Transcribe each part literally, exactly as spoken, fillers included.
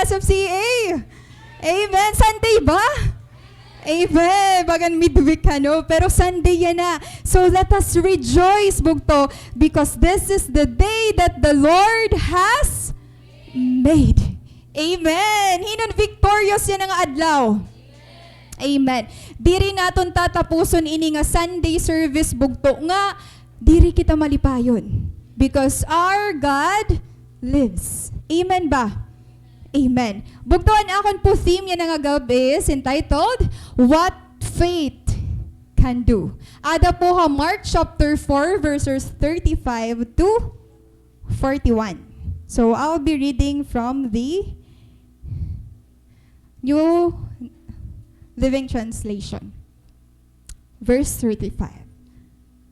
S F C A. Amen. Sunday ba? Amen. Bagan midweek, ano? Pero Sunday yana. So let us rejoice, bugto, because this is the day that the Lord has made. Amen. Hin-o an victorious yana nga adlaw? Amen. Diri naton tatapuson ini nga Sunday service, bugto, nga diri kita malipayon. Because our God lives. Amen ba? Amen. Bugto, an akon po theme yana nga gab-i is entitled, What Faith Can Do. Ada po ha Mark chapter four, verses thirty-five to forty-one. So, I'll be reading from the New Living Translation. Verse thirty-five.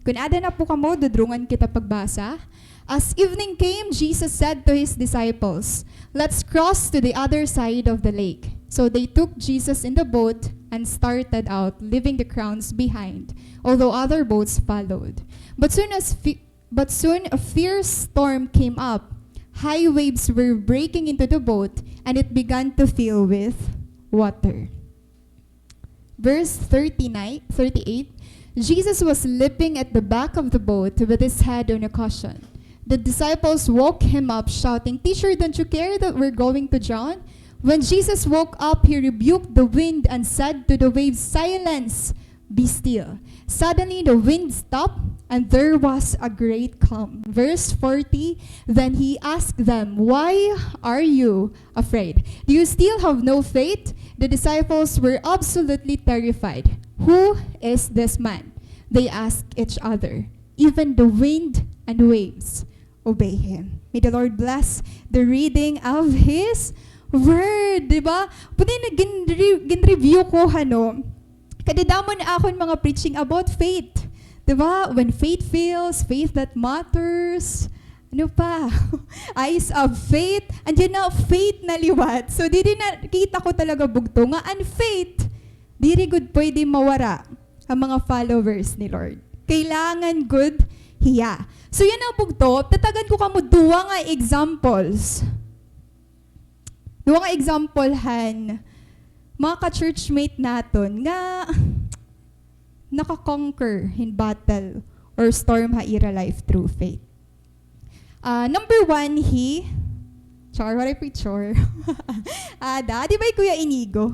Kun ada na po kamo, dudrungan kita pagbasa. As evening came, Jesus said to his disciples, "Let's cross to the other side of the lake." So they took Jesus in the boat and started out, leaving the crowds behind, although other boats followed. But soon as fi- But soon a fierce storm came up. High waves were breaking into the boat, and it began to fill with water. Verse thirty-nine, thirty-eight, Jesus was sleeping at the back of the boat with his head on a cushion. The disciples woke him up, shouting, "Teacher, don't you care that we're going to drown?" When Jesus woke up, he rebuked the wind and said to the waves, "Silence! Be still." Suddenly the wind stopped, and there was a great calm. Verse forty, then he asked them, "Why are you afraid? Do you still have no faith?" The disciples were absolutely terrified. "Who is this man?" they asked each other. "Even the wind and waves obey him." May the Lord bless the reading of His Word, di ba? Pwede na ginre-, ginreview ko, hano, kadidamo na akon mga preaching about faith. Di ba? When faith fails, faith that matters. Ano pa? Eyes of faith. Andiyan na, faith na liwat. So, diri na, kita ko talaga, bugto, nga an faith, diri gud pwede mawara an mga followers ni Lord. Kailangan gud hiya. So, yana, bugto, tatagan ko kamo duha nga examples. Duha nga example han mga ka-churchmate naton nga naka-conquer hin battle or storm ha ira life through faith. Ah, number one, hi, char, waray picture. Ada, di ba hi Kuya Inigo?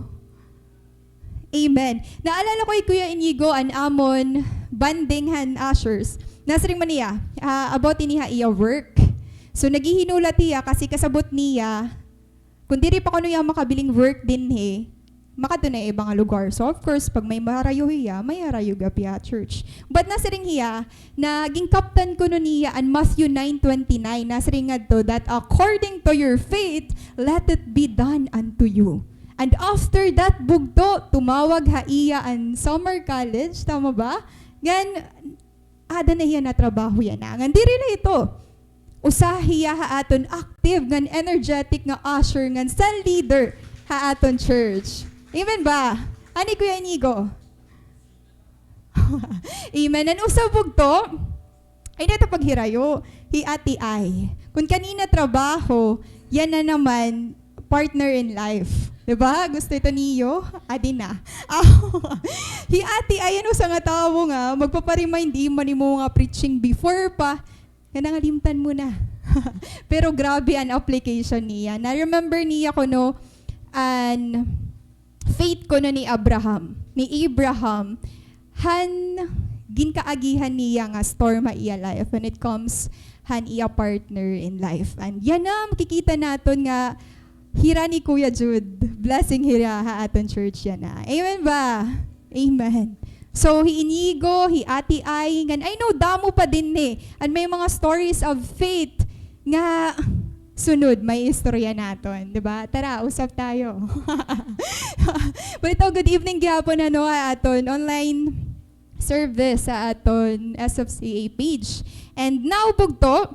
Amen. Naalala ko hi Kuya Inigo, an amon bonding han ushers. Nasiring man niya, ah, about ini ha iya work. So, naghihinulat hiya kasi kasabot niya, kun diri pa kuno hiya makabiling work dinhi, makadto na iba nga lugar. So, of course, pag may maharayo hiya, may harayo gihap hiya church. But nasiring hiya, na ginkaptan kuno niya an Matthew nine twenty-nine, nasiring ngadto that, "According to your faith, let it be done unto you." And after that, bugto, tumawag ha iya an Summer College, tama ba? Ngan, ada na hiya natrabaho yana. Ngan diri la ito. Usa hiya ha aton active ngan energetic nga usher ngan cell leader ha aton church. Amen ba? Ani, Kuya Inigo? Amen. An usa, bugto, ay, dito paghirayo, hi Ate Ai. Kun kanina trabaho, yana naman, partner in life. Di ba? Gusto ito niyo? Adi na. Aw, hi Ate Ai, an usa nga tawo nga magpapa-remind imo han imo mga preaching before pa. Nga nangalimtan mo na. Pero grabe an application niya. Na-remember niya kuno an faith kuno ni Abraham, ni Abraham, han ginkaagihan niya nga storm ha iya life when it comes han iya partner in life. And yana, makikita naton nga hira ni Kuya Jude, blessing hira ha aton church yana. Amen ba? Amen. So, hi Inigo, hi Ate Ai, ngan I know damo pa dinhi an may mga stories of faith nga sunod, may istorya naton, di ba? Tara, usap tayo. But ito, good evening gihapon, ano, ha aton online service ha aton S F C A page. And now, bugto,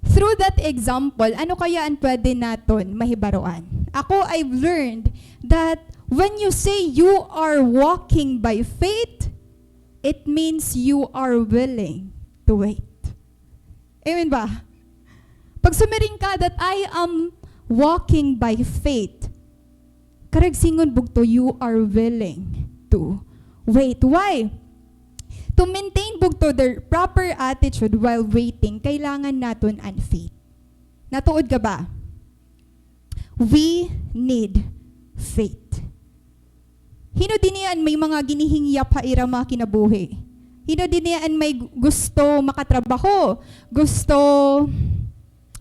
through that example, ano kaya an pwede naton mahibaroan? Ako, I've learned that when you say you are walking by faith, it means you are willing to wait. Amen ba? Pag sumiring ka that I am walking by faith. Karuyag sidngon bugto, you are willing to wait. Why? To maintain bugto the proper attitude while waiting, kailangan naton an faith. Natuod ka ba? We need faith. Hin-o dinhi an may mga ginihingyap ha ira mga kinabuhi? Hin-o dinhi an may gu-, gusto makatrabaho, gusto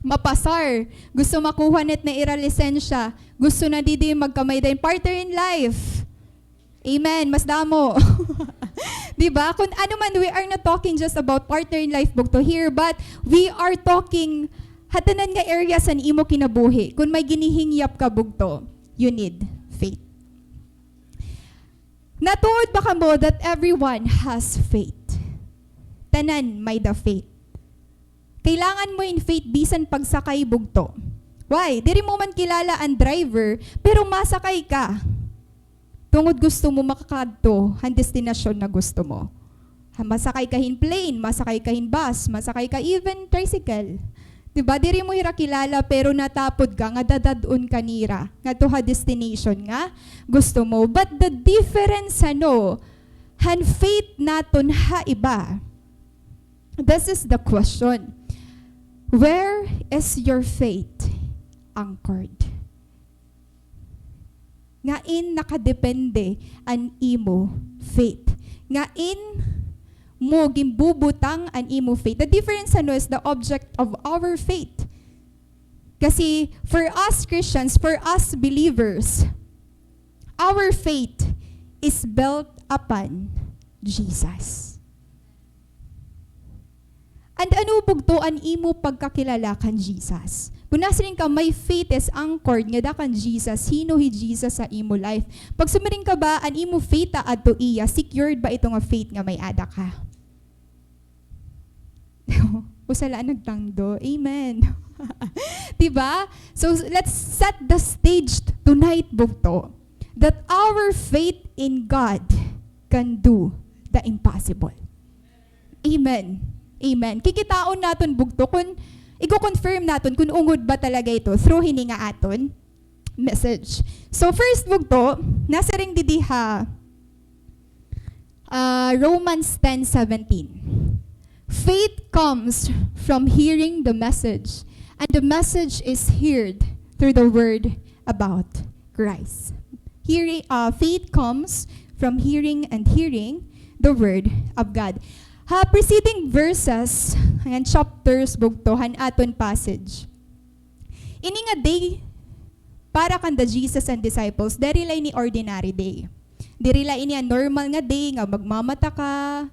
mapasar, gusto makuha na it na ira lisensya, gusto na didi magkamay-ada hin partner in life? Amen. Mas damo. Di ba? Kun ano man, we are not talking just about partner in life bugto here, but we are talking ha tanan nga areas han imo kinabuhi. Kun may ginihingyap ka bugto, you need faith. Natuod ba kamo that everyone has faith? Tanan may-ada faith. Kailangan mo in faith bisan pagsakay bugto. Why? Diri mo man kilala an driver, pero masakay ka. Tungod gusto mo makakadto han destinasyon na gusto mo. Ha, masakay ka hin plane, masakay ka hin bus, masakay ka even tricycle. Di ba? Diri mo hira kilala, pero natapod ka nga dadad-on ka nira ngadto ha destination nga gusto mo. But the difference, ano, han faith naton ha iba. This is the question. Where is your faith anchored? Ngain nakadepende an imo faith? Ngain mo ginbubutang an imo faith? The difference, ano, is the object of our faith. Kasi for us Christians, for us believers, our faith is built upon Jesus. And ano bugto an imo pagkakilala kan Jesus? Kun nasiring ka, my faith is anchored ngada kan Jesus, hin-o hi Jesus ha imo life? Pag sumiring ka ba, an imo faith aadto iya, secured ba ito nga faith nga may-ada ka? Usa la an nagtangdo. Amen. Di ba? So, let's set the stage tonight, bugto, that our faith in God can do the impossible. Amen. Amen. Kikitaon naton bugto kun iko-confirm naton kun ungod ba talaga ito through hini nga aton message. So first bugto, nasiring didi ha, ah, Romans ten seventeen. Faith comes from hearing the message, and the message is heard through the word about Christ. Hearing, uh, faith comes from hearing and hearing the word of God. Ha preceding verses, ngan chapters bugto han aton passage. Ini nga day para kanda Jesus and disciples, diri la ini ordinary day. Diri la ini an normal nga day nga magmamata ka,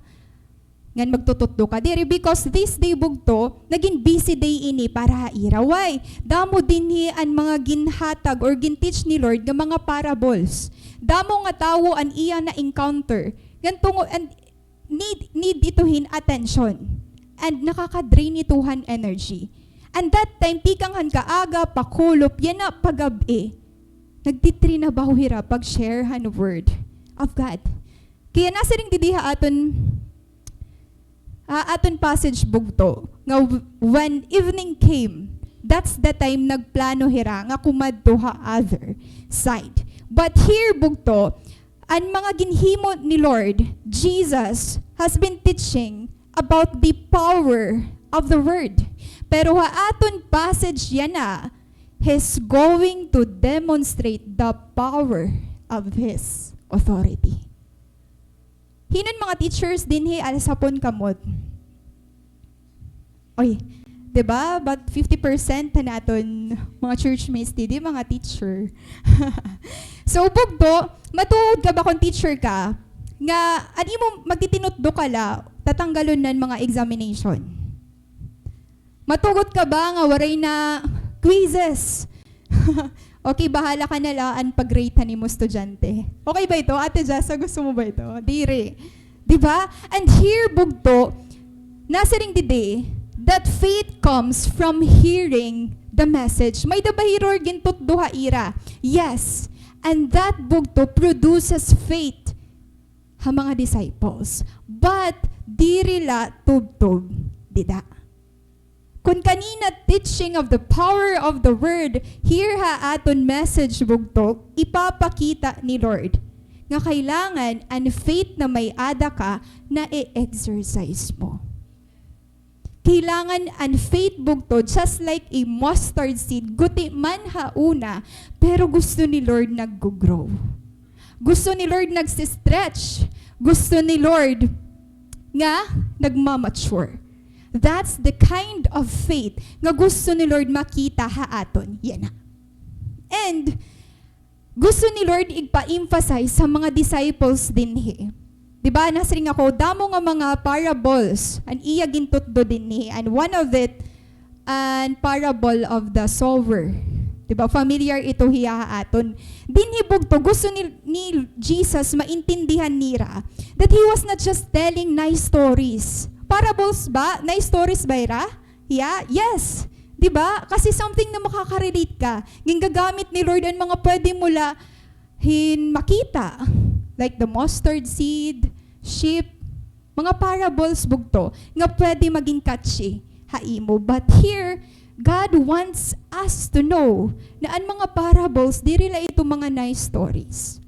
ngan magtututdo ka diri, because this day bugto, nagin busy day ini para ha ira. Why? Damo dinhi an mga ginhatag or gin-teach ni Lord nga mga parables. Damo nga tawo an iya na-encounter. Ngan tungo-, an need, need ito hin attention. And nakaka-drain ito han energy. And that time, tikang han kaaga, pakulop, yana pagab-i, nagtitrinabaho hira pag-share han word of God. Kaya nasiring didi ha aton, ha aton passage bugto, nga w-, when evening came, that's the time nagplano hira nga kumadto ha other side. But here bugto, an mga ginhimo ni Lord Jesus has been teaching about the power of the word. Pero ha aton passage yana, he's going to demonstrate the power of his authority. Hin-o an mga teachers dinhi alas hapon kamot? Oy, di ba? About fifty percent han aton mga churchmates didi, mga teacher. So, bugto, matuod ka ba kon teacher ka, nga an imo magtitinutdo ka la, tatanggalon na an mga examination? Matugot ka ba nga waray na quizzes? Okay, bahala ka na la an pag-rate han imo estudyante. Okay ba ito, Ate Jessa? Gusto mo ba ito? Diri. Di ba? And here, bugto, nasiring didi, that faith comes from hearing the message. May-ada ba hira gintutdo ha ira? Yes. And that, bugto, produces faith ha mga disciples. But diri la tubtob dida. Kun kanina teaching of the power of the word, here ha aton message bugto, ipapakita ni Lord nga kailangan an faith na may-ada ka na i-exercise mo. Kailangan an faith bugto, just like a mustard seed, guti man ha una, pero gusto ni Lord naggo-grow. Gusto ni Lord nagsi-stretch. Gusto ni Lord nga nagmamature. That's the kind of faith nga gusto ni Lord makita ha aton. Yana. And gusto ni Lord igpa-emphasize sa mga disciples dinhi. Di ba, nasiring ako, damo nga mga parables an iya gintutdo dinhi. And one of it, an parable of the sower. Di ba? Familiar ito hiya ha aton. Dinhi bugto, gusto ni, ni Jesus maintindihan nira that he was not just telling nice stories. Parables ba? Nice stories ba ira? Yeah? Yes. Di ba? Kasi something na makaka-relate ka. Gingagamit ni Lord an mga pwede mo la hin makita. Like the mustard seed, sheep, mga parables bugto nga pwede magin catchy ha imo. But here, God wants us to know na an mga parables, diri la ito mga nice stories.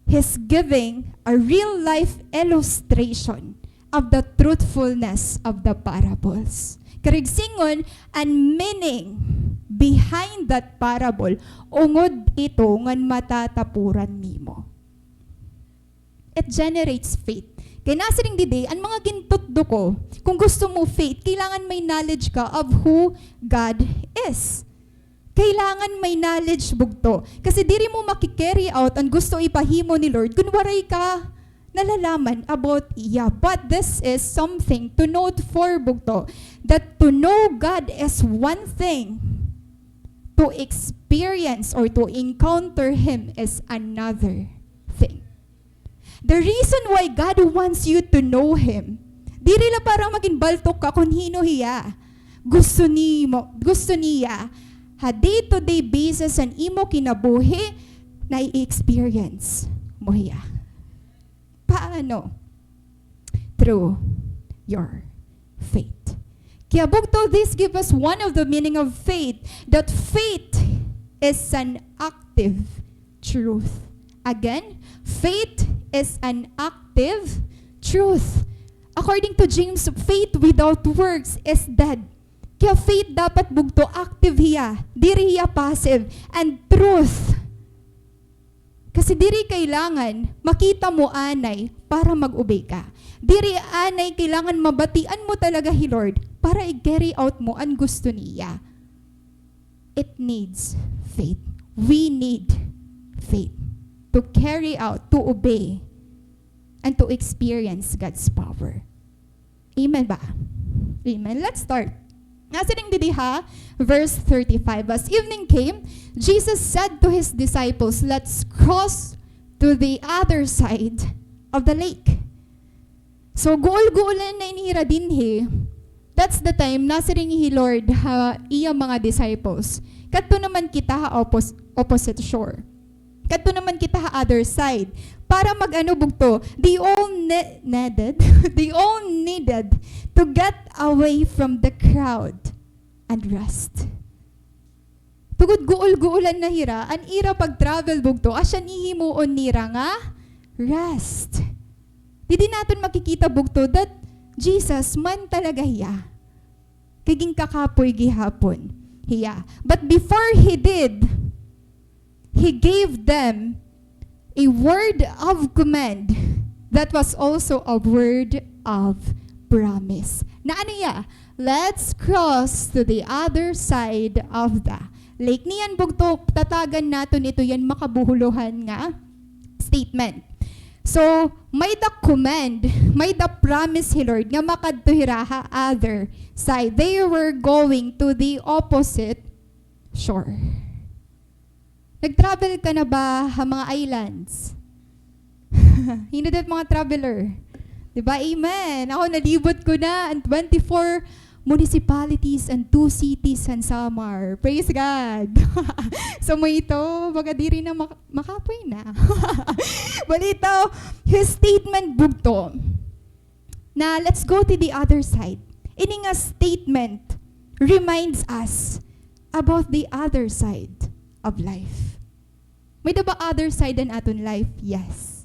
He's giving a real-life illustration of the truthfulness of the parables. Karuyag sidngon, an meaning behind that parable, ungod ito ngan matatapuran nimo. It generates faith. Kay nasiring didi, an mga gintutdo ko, kung gusto mo faith, kailangan may knowledge ka of who God is. Kailangan may knowledge bugto. Kasi diri mo maki-carry out an gusto ipahimo ni Lord kun waray ka nalalaman about iya. But this is something to note for bugto, that to know God is one thing, to experience or to encounter Him is another thing. The reason why God wants you to know Him, diri la para magin baltok ka kon hin-o hiya. Gusto nimo, gusto niya, ha day-to-day basis an imo kinabuhi, nai-experience mo hiya. Paano? Through your faith. Kaya bugto, this give us one of the meaning of faith, that faith is an active truth. Again, faith is an active truth. According to James, faith without works is dead. Kaya faith dapat bugto, active hiya, diri hiya passive. And truth, kasi diri kailangan makita mo anay para mag-obey ka. Diri anay kailangan mabatian mo talaga hi Lord para i-carry out mo an gusto niya. It needs faith. We need faith to carry out, to obey, and to experience God's power. Amen ba? Amen. Let's start. Nasiring didi ha verse thirty-five, as evening came, Jesus said to his disciples, "Let's cross to the other side of the lake." So, guol-guolan na ini hira dinhi. That's the time, nasiring hi Lord ha iya mga disciples, "Kadto naman kita ha oppos-, opposite shore." Kadto naman kita ha other side. Para mag-ano bugto, they all ne-, needed, they all needed to get away from the crowd and rest. Tungod guol-guolan na hira, an ira pag-travel bugto, asya an hihimuon nira nga rest. Didi naton makikita bugto that Jesus man talaga hiya. Kay ginkakapoy gihapon hiya. But before he did, he gave them a word of command that was also a word of promise. Na ano iya? "Let's cross to the other side of the lake." Niyan bugto, tatagan naton ito, yan makabuhuluhan nga statement. So, may-ada command, may-ada promise hi Lord nga makadto hira ha other side. They were going to the opposite shore. Nag-travel ka na ba ha mga islands? Hin-o dida it mga traveler? Di ba? Amen. Ako, nalibot ko na an twenty-four municipalities and two cities han Samar. Praise God. So, may ito, baga diri na mak-, makapoy na. Well, ito, his statement bugto na, "Let's go to the other side." Ini nga statement reminds us about the other side of life. May-ada ba other side an aton life? Yes.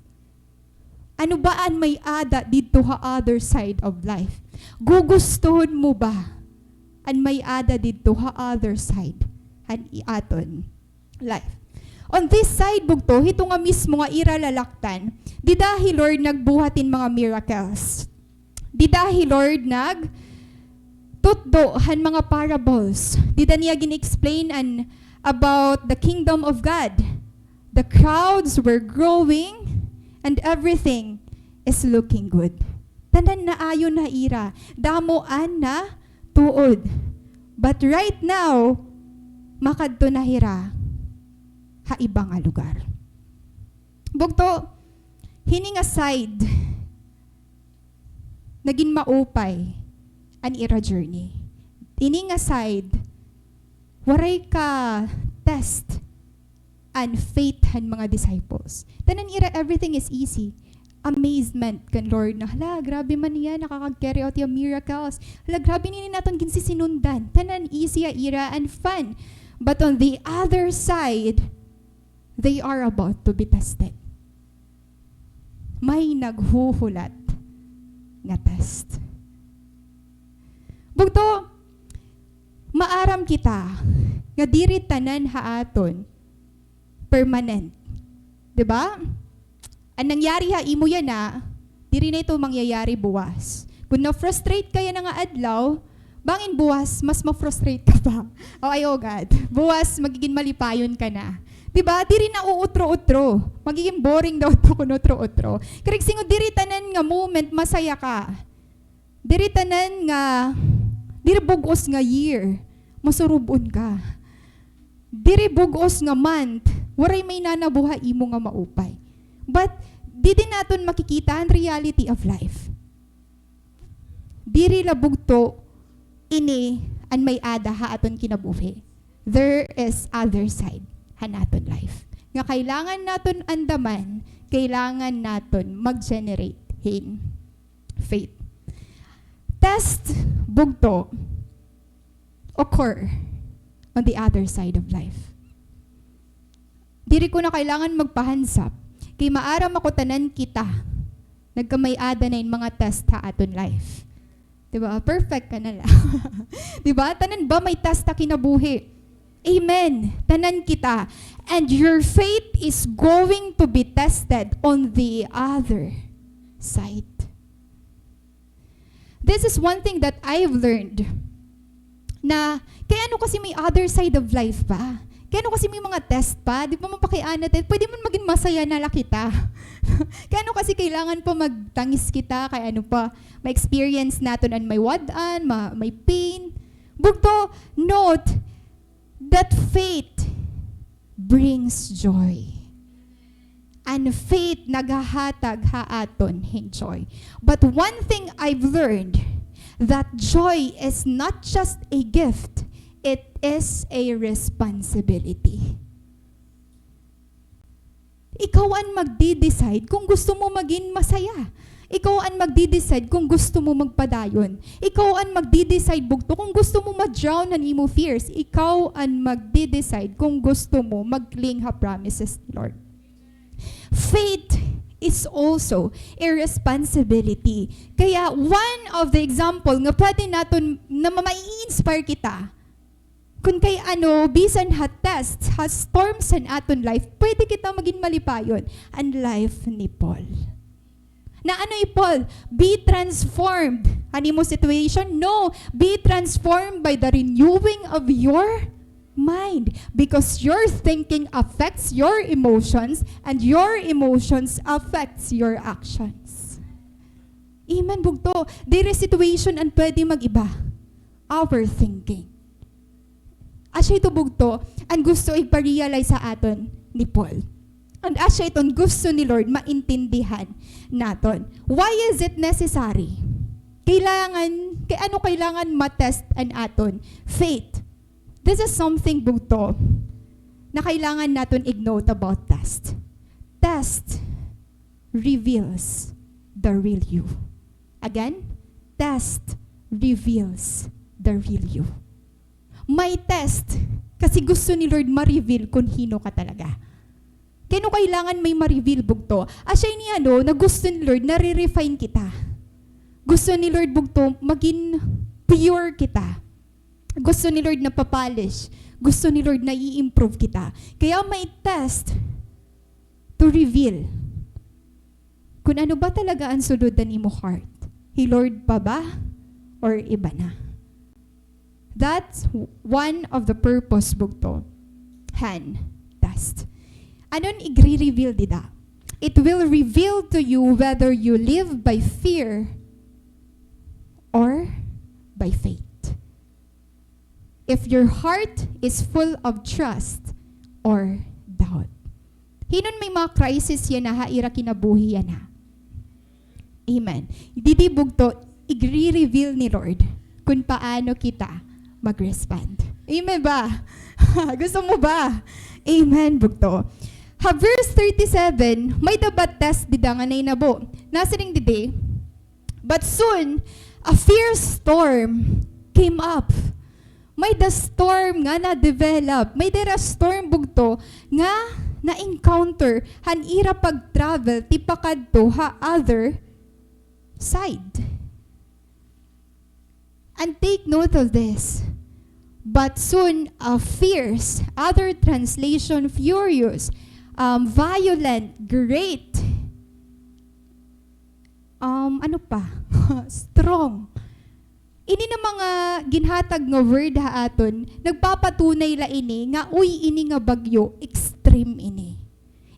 Ano ba an may-ada didto ha other side of life? Gugustuhon mo ba an may-ada didto ha other side han i-, aton life? On this side, bugto, hito nga mismo nga ira lalaktan, dida hi Lord nagbuhat hin mga miracles. Dida hi Lord nagtutdo han mga parables. Dida niya gin-explain an about the kingdom of God. The crowds were growing and everything is looking good. Tanan naayo na ira. Damo an natuod. But right now, makadto na hira ha iba nga lugar. Bugto, hini nga side, nagin maupay an ira journey. Ini nga side, waray ka-test an faith han mga disciples. Tanan ira, everything is easy. Amazement kan Lord na, "Hala, grabe man niya, nakakag-carry out niya miracles. Hala, grabe nini naton ginsisinundan. Tanan easy ha ira and fun." But on the other side, they are about to be tested. May naghuhulat nga test. Bugto, maaram kita nga diri tanan ha aton permanent. Di ba? An nangyari ha imo yana, diri na ito mangyayari buwas. Kon na-frustrate ka yana nga adlaw, bangin buwas, mas ma-frustrate ka pa. O, ay, oh God. Buwas, magigin malipayon ka na. Di ba? Diri na uutro-utro. Magigin boring daw ito kon utro-utro. Karuyag sidngon, diri tanan nga moment, masaya ka. Diri tanan nga, diri bug-os nga year, masurub-on ka. Diri bug-os nga month, waray may nanabo ha imo nga maupay. But, didi naton makikita an reality of life. Diri la bugto ini an may-ada ha aton kinabuhi. There is other side han aton life. Nga kailangan naton andaman, kailangan naton mag-generate hin faith. Test, bugto, occur on the other side of life. Diri ko na kailangan magpahansap. Kay maaram ako tanan kita nagkamay-ada na hin mga test ha aton life. Di ba? Perfect ka na la. Di ba? Tanan ba may test ha kinabuhi? Amen. Tanan kita. And your faith is going to be tested on the other side. This is one thing that I've learned. Na, kay ano kasi may other side of life pa? Kay ano kasi may mga test pa? Di ba mapakiana tayo? Pwede man magin masaya na la kita. Kay ano kasi kailangan pa magtangis kita? Kay ano pa, ma-experience naton an may wad-an, ma-, may pain. Bugto, note that faith brings joy. An faith naghahatag ha aton hin joy. But one thing I've learned, that joy is not just a gift, it is a responsibility. Ikaw an magde-decide kung gusto mo magin masaya. Ikaw an magde-decide kung gusto mo magpadayon. Ikaw an magde-decide, bugto, kung gusto mo ma-drown an imo fears. Ikaw an magde-decide kung gusto mo mag-cling ha promises ni Lord. Faith is also a responsibility. Kaya one of the example nga pwede naton, na ma-, mai-inspire kita, kun kay ano, bisan ha test, ha storms han aton life, pwede kita magin malipayon. An life ni Paul. Na ano hi Paul? Be transformed. An imo situation? No. Be transformed by the renewing of your mind. Because your thinking affects your emotions, and your emotions affects your actions. Amen, bugto. Diri situation an pwede mag-iba. Our thinking. Asya ito, bugto, an gusto igpa-realize ha aton ni Paul. And asya iton gusto ni Lord maintindihan naton. Why is it necessary? Kailangan, kay ano kailangan ma-test an aton faith? This is something, bugto, na kailangan naton ig-note about test. Test reveals the real you. Again, test reveals the real you. May test, kasi gusto ni Lord ma-reveal kun hin-o ka talaga. Kay ano kailangan may ma-reveal, bugto? Asya ini, ano, na gusto ni Lord, nare-refine kita. Gusto ni Lord, bugto, magin pure kita. Gusto ni Lord napapolish. Gusto ni Lord nai-improve kita. Kaya may test to reveal kun ano ba talaga an sulod han imo heart. Hi Lord pa ba or iba na? That's w-, one of the purpose, bugto, han test. Ano an igre-reveal dida? It will reveal to you whether you live by fear or by faith. If your heart is full of trust or doubt. Hin-o an may mga crisis yana ha ira kinabuhi yana? Amen. Didi, bugto, igre-reveal ni Lord kun paano kita mag-respond. Amen ba? Gusto mo ba? Amen, bugto. Ha verse thirty-seven, may-ada ba test dida nga nahinabo? Nasiring didi, "But soon, a fierce storm came up." May-ada storm nga na-develop. May-ada ira storm, bugto, nga na-encounter han ira pag-travel tipakadto ha other side. And take note of this. "But soon, a fierce," other translation, furious, um, violent, great, um, ano pa? Strong. Ini na mga ginhatag nga word ha aton, nagpapatunay la ini nga, uy, ini nga bagyo, extreme ini.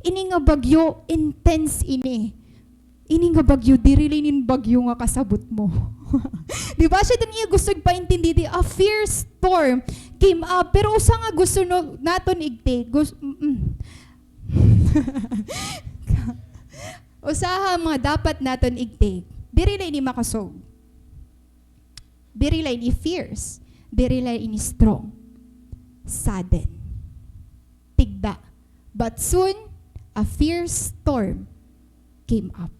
Ini nga bagyo, intense ini. Ini nga bagyo, diri la ini bagyo nga kasabot mo. Di ba? Asya dida iya gusto igpaintindi, di, a fierce storm came up. Pero usa nga gusto no, naton igtake, gus-, mm-mm. Usa ha mga dapat naton igtake, diri la ini makasog. Diri la ini fierce. Diri la ini strong. Sudden. Tigda. "But soon, a fierce storm came up."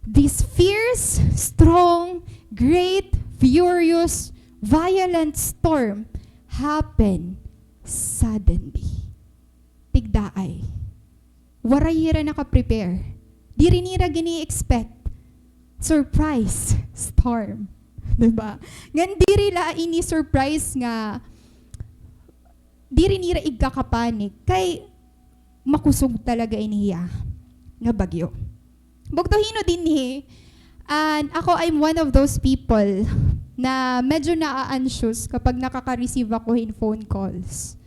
This fierce, strong, great, furious, violent storm happened suddenly. Tigdaay. Waray hira naka-prepare. Diri nira gini-expect. Surprise storm. Di ba? Ngan diri la ini surprise nga, diri nira igkakapanic. Kay makusog talaga ini hiya nga bagyo. Bugto, hin-o dinhi, and ako, I'm one of those people na medyo naa-anxious kapag nakaka-receive ako hin phone calls.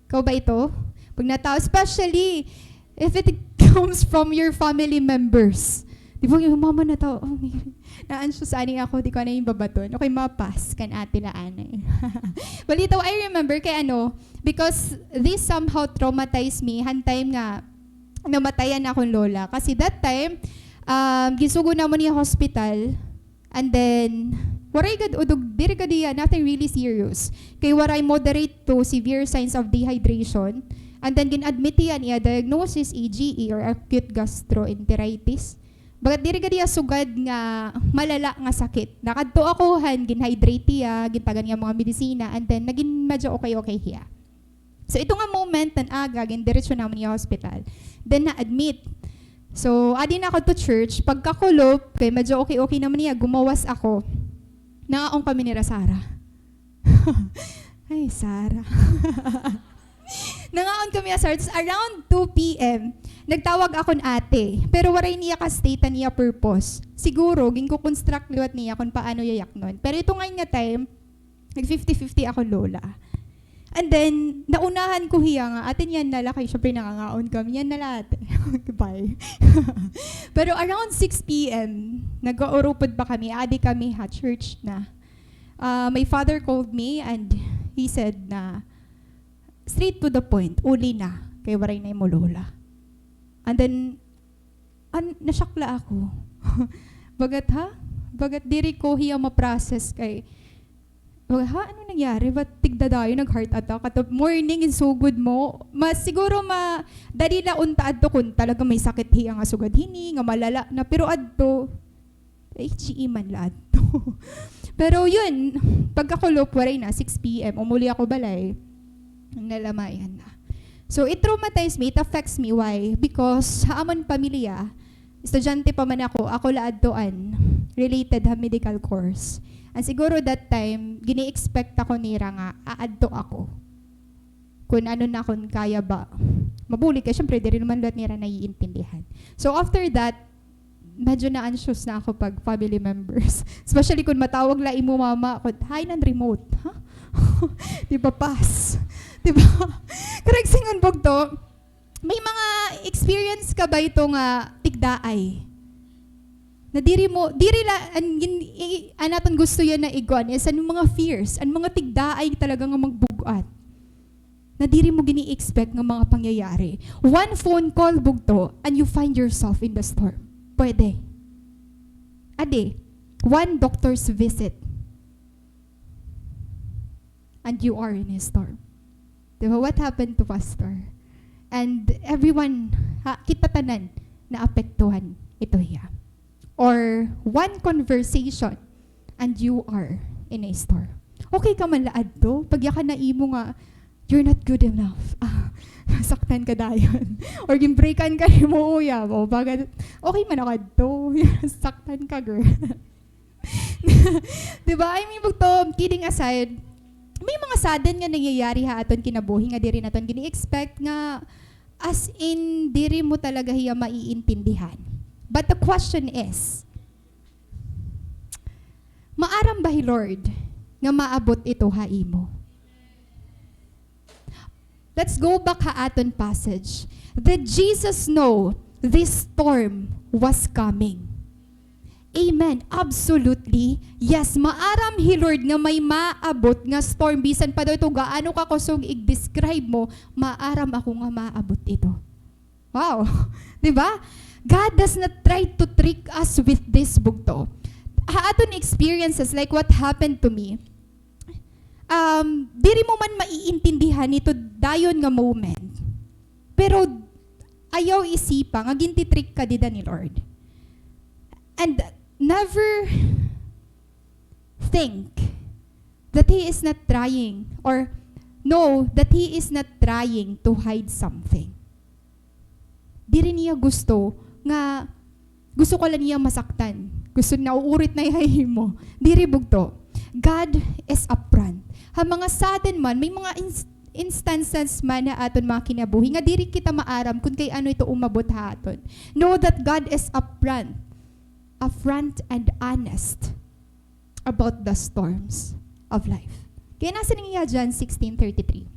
Ikaw ba ito? Pag natawo, especially if it comes from your family members. Di ba, yung mama natawo, oh, may, na-anxious ani ako, di ko na yung babaton. Okay, mapas, kan ate la anay. Balitaw, I remember kay ano, because this somehow traumatized me, han time nga namatayan akon lola. Kasi that time, um, ginsugo namon hiya hospital, and then, waray gad udog, diri gad hiya, nothing really serious. Kay waray moderate to severe signs of dehydration. And then, gin-admit hiya, an iya diagnosis, A G E or acute gastroenteritis. Bagat diri gad hiya sugad nga malala nga sakit. Nakadto ako han gin-hydrate hiya, gintagan hiya mga medisina, and then nagin medyo okay-okay hiya. So, ito nga moment, han aga, gindiretso namon hiya hospital. Then, na-admit. So, adi na ako to church. Pagkakulop, kay medyo okay-okay naman hiya, gumawas ako. Nangaon kami nira Sarah. Ay, Sarah. Nangaon kami nira Sarah. Tas around two P M, nagtawag akon ate. Pero waray niya ka-state an iya purpose. Siguro, ginko-construct liwat niya kun paano yayaknon. Pero ito ngay-an nga time, nag-fifty fifty akon lola. And then, naunahan ko hiya nga, "Ate, niyan na la," kay syempre nangangaon kami, "Niyan na la, ate." Goodbye. Pero around six P M, nag-uurupod pa kami, adi kami ha church na. Ah, my father called me and he said na, "Straight to the point, uli na, kay waray na imo lola." And then, an-, na-shock la ako. Bagat, ha? Bagat diri ko hiya ma-process kay, bagat, ha? Ano nangyari? Ba't tigda dayon nag-heart attack? Ato morning, insugod mo. Mas siguro ma-, dali la unta adto kun talaga may sakit hiya nga sugad hini, nga malala na. Pero adto, H E man la adto. Pero yun, pagkakulop, waray na, six P M, umuli ako balay. Nalamayan na. So, it traumatize me, it affects me. Why? Because ha amon pamilya, estudyante pa man ako, ako la adto an related ha medical course. And siguro that time, gini-expect ako nira nga aadto ako. Kun ano na, kun kaya ba. Mabulig kay, syempre, diri naman liwat nira naiintindihan. So, after that, medyo na-anxious na ako pag family members. Especially kun matawag la imo mama, kun, "Hi, nan remote." Ha? Di ba, pass? Di ba? Correct, singon bugto, may mga experience ka ba ito nga tigdaay? Na diri mo, diri la, an, gin-, i-, an aton gusto yana iguan is an mga fears, an mga tigdaay talaga nga magbug-at. Na diri mo gini-expect nga mga pangyayari. One phone call, bugto, and you find yourself in the storm. Pwede. Adi, one doctor's visit, and you are in a storm. Di ba? What happened to Pastor? And everyone, ha, kita tanan naapektuhan ito hiya. Or one conversation and you are in a storm. Okay ka man la adto, pagyakan na imo nga, "You're not good enough." Ah, nasaktan ka dayon. Or ginbreakan ka nimo uyab. O, baga, okay man ako adto. Nasaktan ka, girl. Di ba? I mean, bugto, kidding aside, may mga sudden nga nangyayari ha aton kinabuhi nga diri naton gini-expect nga, as in, diri mo talaga hiya maiintindihan. But the question is, maaram ba hi Lord nga maabot ito ha imo? Let's go back ha aton passage. Did Jesus know this storm was coming? Amen. Absolutely. Yes, maaram hi Lord nga may maabot nga storm. Bisan pa daw ito, gaano ka kusog i-describe mo, maaram ako nga maabot ito. Wow. Di ba? God does not try to trick us with this, bugto. Ha aton experiences, like what happened to me, um, diri mo man maiintindihan ito dayon nga moment. Pero ayaw isipa nga gintitrick ka dida ni Lord. And never think that He is not trying, or know that He is not trying to hide something. Diri niya gusto nga, gusto ka la niya masaktan. Gusto, nauurit na hiya ha imo. Diri, bugto. God is upfront. Ha mga sudden man, may mga ins-, instances man ha aton mga kinabuhi nga diri kita maaram kun kay ano ito umabot ha aton. Know that God is upfront. Upfront and honest about the storms of life. Kay nasiring hiya John sixteen thirty-three,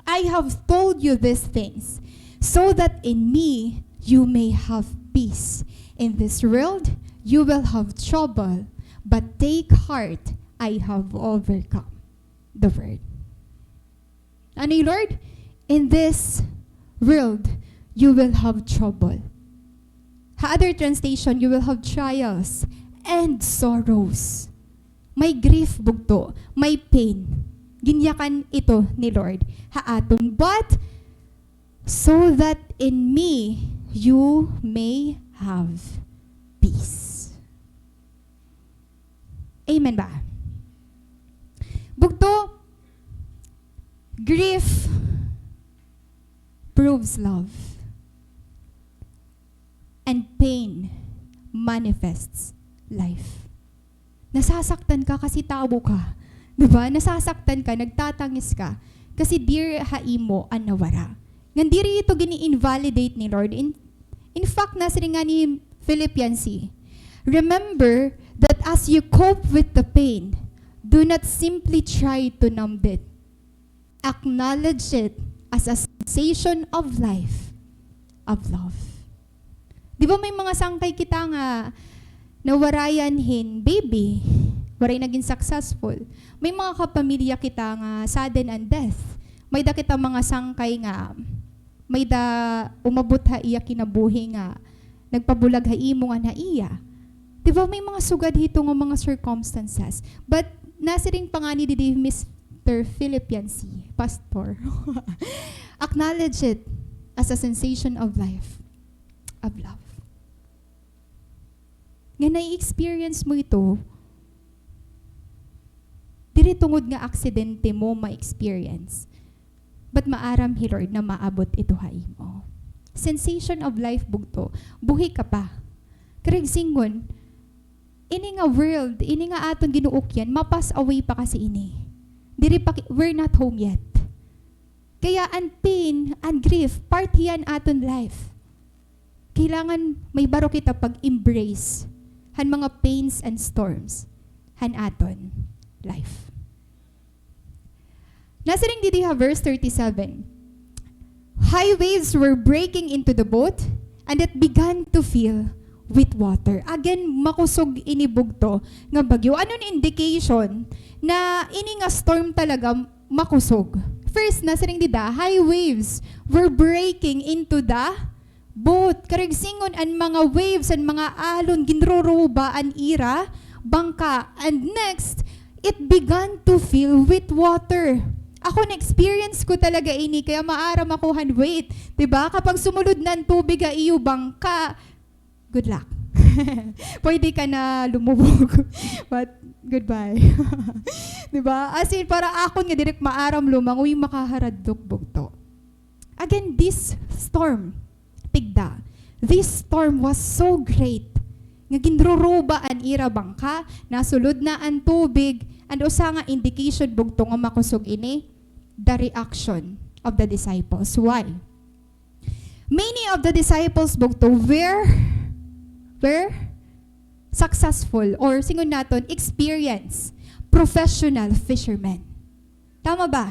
"I have told you these things so that in me you may have peace. In this world you will have trouble, but take heart, I have overcome the world." Ano hi Lord? "In this world, you will have trouble." Ha other translation, "You will have trials and sorrows." May grief, bugto. May pain. Ginyakan ito ni Lord ha aton. But, "So that in me, you may have peace." Amen ba? Bugto, grief proves love. And pain manifests life. Nasasaktan ka kasi tawo ka. Di ba? Nasasaktan ka, nagtatangis ka. Kasi dear ha imo an nawara. Ngan diri ito gini-invalidate ni Lord. In, in fact, nasiring ngani Philippians, "Remember that as you cope with the pain, do not simply try to numb it. Acknowledge it as a sensation of life, of love." Di ba may mga sangkay kita nga nawarayan hin baby, waray nagin successful. May mga kapamilya kita nga sudden an death. May-ada kita mga sangkay nga may-ada umabot ha iya kinabuhi nga nagpabulag ha imo ngan ha iya. Di ba, may mga sugad hito nga mga circumstances. But nasiring pa ngani didi Mister Philippians, Pastor, "Acknowledge it as a sensation of life, of love." nga nai-experience mo ito, diri tungod nga aksidente mo ma-experience, but maaram hi Lord na maabot ito ha imo. Sensation of life, bugto. Buhi ka pa. Karuyag sidngon, ini nga world, ini nga aton ginuukyan, ma-pass away pa kasi ini. Diri pa ki-, we're not home yet. Kaya an pain, an grief, part hiya han aton life. Kailangan mahibaro kita pag-embrace han mga pains and storms han aton life. Nasiring didi ha verse thirty-seven, "High waves were breaking into the boat, and it began to fill with water." Again, makusog ini bugto nga bagyo. Ano an indication na ini nga storm talaga makusog? First, nasiring dida, high waves were breaking into the boat. Karuyag sidngon an mga waves, an mga alon, ginruruba an ira bangka. And next, it began to fill with water. Ako, na-experience ko talaga ini, kaya maaram ako han weight. Di ba? Kapag sumulod na an tubig ha iyo bangka, good luck. Pwede ka na lumubog. But, goodbye. Di ba? As in, para akon nga diri ak maaram lumangoy, makaharadlok bugto. Again, this storm, tigda, this storm was so great nga ginruruba an ira bangka, nasulod na an tubig, and usa nga indication bugto nga makusog ini, the reaction of the disciples. Why? Many of the disciples bugto were, were successful, or sidngon naton, experienced, professional fishermen. Tama ba?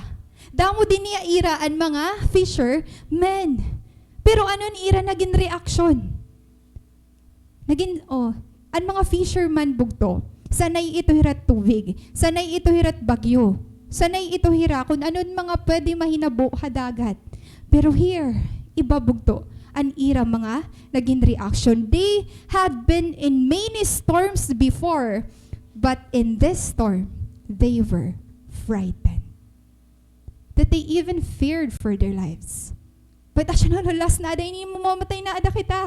Damo dinhi ha ira an mga fishermen. Pero ano an ira nagin reaksyon? Nagin, oh, an mga fisherman bugto, sanay ito hira ha tubig, sanay ito hira ha bagyo, sanay ito hira kun ano an mga pwede mahinabo ha dagat. Pero here, iba bugto an ira mga nagin reaksyon. They had been in many storms before, but in this storm, they were frightened that they even feared for their lives. But asya na, last na ada ini, mamamatay na ada kita.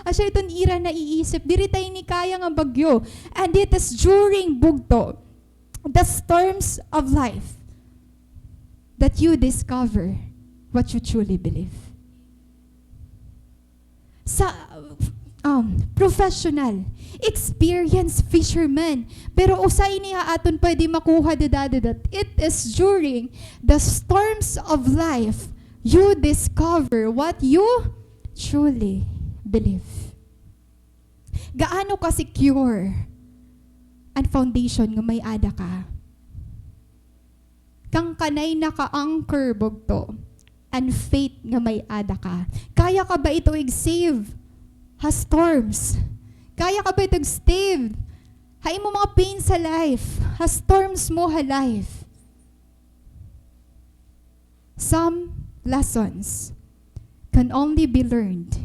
Asya iton ira naiisip, diri ta ini kaya nga bagyo. And it is during bugto, the storms of life, that you discover what you truly believe. Sa, um, professional, experienced fisherman. Pero usa ini ha aton pwede makuha dida, dida, that it is during the storms of life you discover what you truly believe. Gaano ka secure an foundation nga may-ada ka? Kan kanay naka-anchor bugto an faith nga may-ada ka. Kaya ka ba ito ig-save ha storms? Kaya ka ba ito ig-save ha imo mga pains ha life, ha storms mo ha life? Some lessons can only be learned